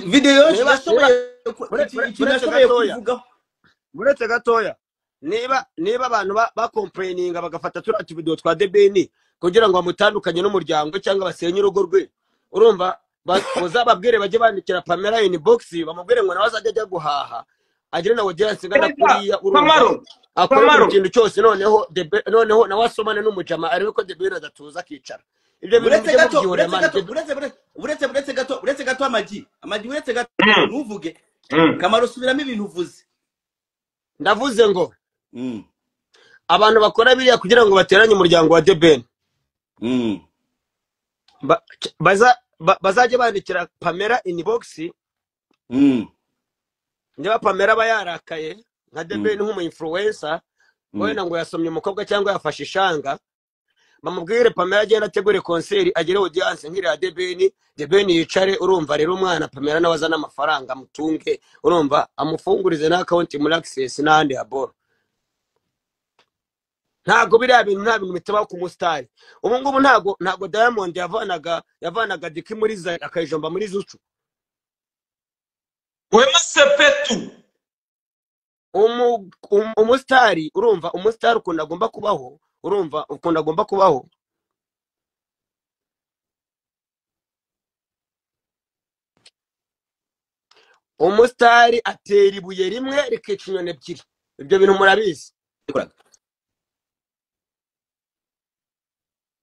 Video yashoboye kuvuga. Uretse gatoya. Niba abantu ba complaininga bagafata turiya tuvideo twa The Ben kugira ngo bamutandukanye n'umuryango cyangwa basenye urugo rwe, urumva bazababwire bajye bandikira Pamela inbox bamubwire ngo nawe azajya ajya guhaha agire na audience ingana kuriya, urumva akora ikintu cyose, noneho noneho nawe asomane n'umujama arebe ko The Ben adatuza akicara. Ibyo bintu uretse gato Amagi uretse gato ntuvuge. Kamaro subiramo ibintu uvuze. Ndavuze ngo abantu bakora biriya kugira ngo bateranye umuryango wa The Ben, bazajya bandikira Pamela inbox. Niba Pamela aba yarakaye nka The Ben nk'umu influencer, wenda ngo yasomye umukobwa cyangwa yafashe ishanga, bamubwire Pamela agenda ategure concert agire audience nk'iriya The Ben, The Ben yicare, urumva rero umwana Pamela nawe azana amafaranga amutunge, urumva amufungurize na account muri Access n'ahandi haboro. Ntago biriya bintu nta bintu bitabaho ku mustari. Ubu ngubu ntago Diamond yavanaga Diki muri Zari akayijomba muri Zucu. Wema Sepetu. Umustari urumva, umustari ukuntu agomba kubaho, urumva ukuntu agomba kubaho. Umustari atera ibuye rimwe rikica inyoni ebyiri. Ibyo bintu murabizi.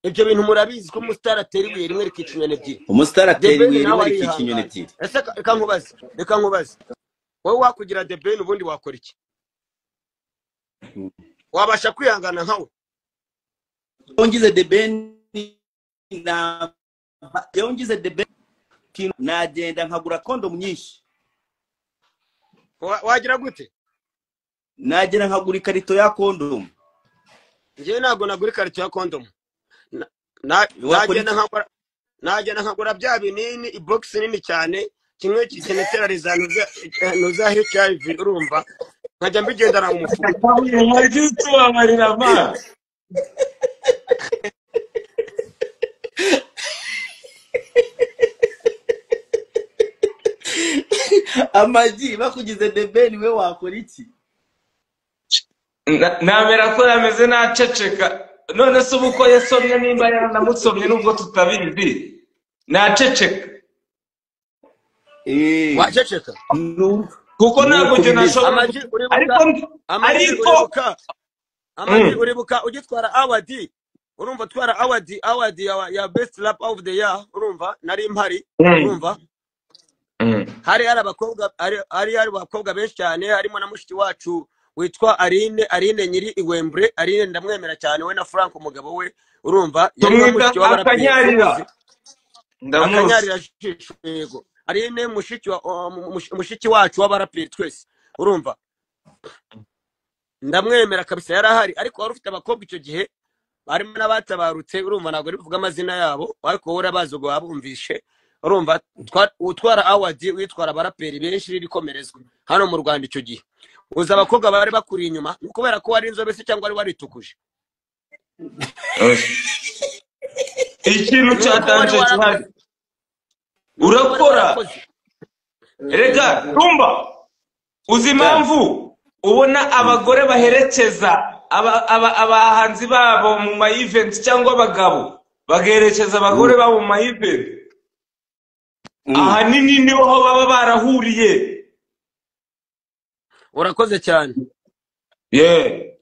Ibyo bintu murabizi ko umusitari atera ibuye rimwe rikica inyoni ebyiri. Umusitari atera ibuye rimwe rikica inyoni ebyiri. Ese reka nkubaze. Wowe wakugira The Ben ubundi wakora iki? Wabasha kwihangana nkawe? Ongize The Ben na yongize The Ben nagenda nkagura condom nyinshi. Wagira gute? Nagera nkagura ikarito ya condom. Njyewe ntabwo nagura ikarito ya kondomu. Wakora Nagenda iki? nkagura, nagenda nkagura bya binini, ibogisi nini cyane, kimwe kineterariza nuza HIV, urumva, nkajya mbigendana mu mufuka. Wagiye utubabarira ma. Amagi bakugize The Ben, we wakora iki? Namera ko yameze naceceka. None se ubu ko yasomye, nimba yaranamusomye nubwo tutabizi, naceceka. Waceceka. Kuko ntabwo Nuko njye bimeze. nashobora Amagi uribuka, ariko Amagi ariko uribuka, Amagi uribuka ugitwara award, urumva, utwara award ya best rap of the year, urumva, nari mpari, urumva, hari abakobwa benshi cyane, harimo na mushiki wacu witwa Aline, Aline nyiri Iwembre. Aline ndamwemera cyane, we na Frank umugabo we, urumva, yari nka Tumwita mushiki w'abaraperi. Akanyarira. Umuzi. Ndamuzi. Akanyarira jisho, yego. Aline mushiki wa mushiki wacu w'abaraperi twese, urumva, ndamwemera kabisa, yari ahari. Ariko wari ufite abakobwa icyo gihe barimo n'abatabarutse, urumva, ntabwo ari buvuge amazina yabo, ariko wowe urabazi, ubwo wabumvishe, urumva. Utwara award, witwara abaraperi benshi b'ibikomerezwa hano mu Rwanda icyo gihe, uzi abakobwa bari bakuri inyuma, ni ukubera ko wari inzobe se cyangwa wari waritukuje? Ikintu Ni cya uko wari danger gihari warakoze, ni uko wari urakora. warakoze. Reka tumba, uzi impamvu ubona abagore baherekeza abahanzi babo mu ma event, cyangwa abagabo bagaherekeza abagore babo mu ma event? Ahanini niho baba barahuriye. Urakoze cyane. Yeah.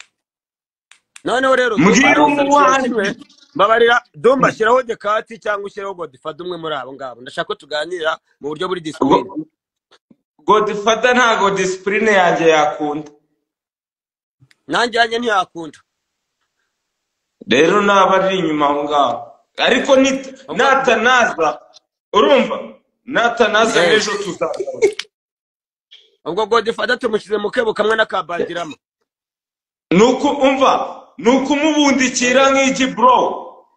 Noneho rero Dumba, Mbwira ndagusaba ikintu umuhanzi. kimwe, mbabarira Dumba, shyiraho Dekati cyangwa ushyireho Godfather, umwe muri abo ngabo. Ndashaka ko tuganira mu buryo buri discipline. Godfather ntago discipline yanjye yakunda. Nanjye yanjye ntiyakunda. Rero naba ari inyuma aho ngaho, ariko Ubwo natanaza, urumva, natanaza n'ejo tuzagaruka. Ubwo Godfather tumushyize mu kebo kamwe n'akabandirama. Nuko umva, ni ukumubundikira nk'igi bro.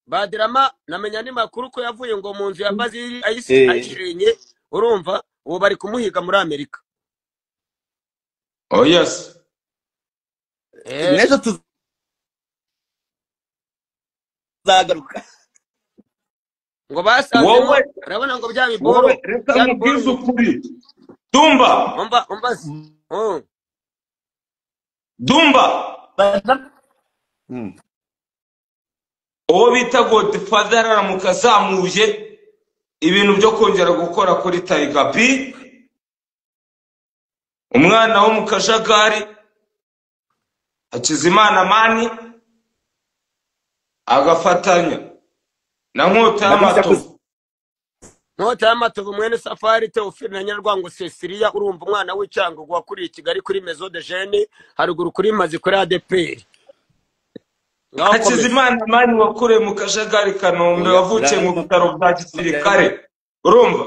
Badirama namenya andi makuru ko yavuye ngo mu nzu ya Bazili ayishenye, urumva, ubu bari kumuhiga muri Amerika. Oh yes. N'ejo tuzagaruka. Ngo basanzemo Wowe urabona ngo bya biboro wowe reka bya biboro nkubwize ukuri, Dumba. Umva, umva se. Dumba. Uwo bita Godfather aramuka azamuye ibintu byo kongera gukora kuri Tiger B, umwana wo mu kajagari, Hakizimana Mani, agafatanya na Nkota Ndabizi. y'Amatovu. Nkota y'Amatovu, mwene Safari Teofile na Nyarwango Cecilia, urumva, umwana w'Icyangugu wakuriye i Kigali kuri Maison de Jeunes, haruguru kuri Mazi, kuri ADPR. Ngaho komeza. Hakizimana Mani wakuriye mu kajagari Kanombe, Oya, wavukiye mu urarimo bitaro bya gisirikare, urumva,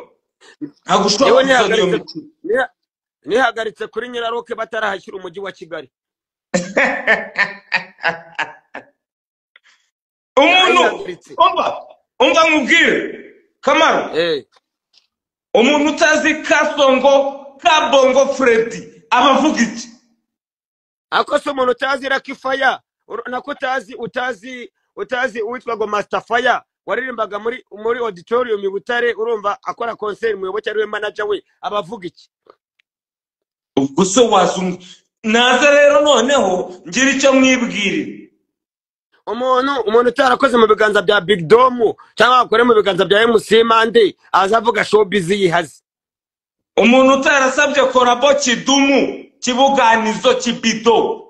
ntabwo ushobora Yewe, kuzana iyo nihagaritse mikino. Nihagaritse kuri Nyiraroke batarahashyira umujyi wa Kigali. Umuntu Narayihagaritse. Umva, umva nkubwire, Kamaro. Umuntu utazi Kasongo Kabongo Freddy aba avuga iki? Ako se umuntu utazi Lucky Fire, nako utazi uwitwa ngo Master Fire waririmbaga muri auditorium i Butare, urumva, akora concert, Muyoboke ariwe manager we, aba avuga iki? Ubwo se wazungu naza rero noneho ngira icyo mwibwirira. Umuntu utarakoze mu biganza bya Big Dom cyangwa akore mu biganza bya MC Mande, aza avuga showbiz yihaze. Umuntu utarasabye collabo Kidumu, Kibuganizo, Kibido.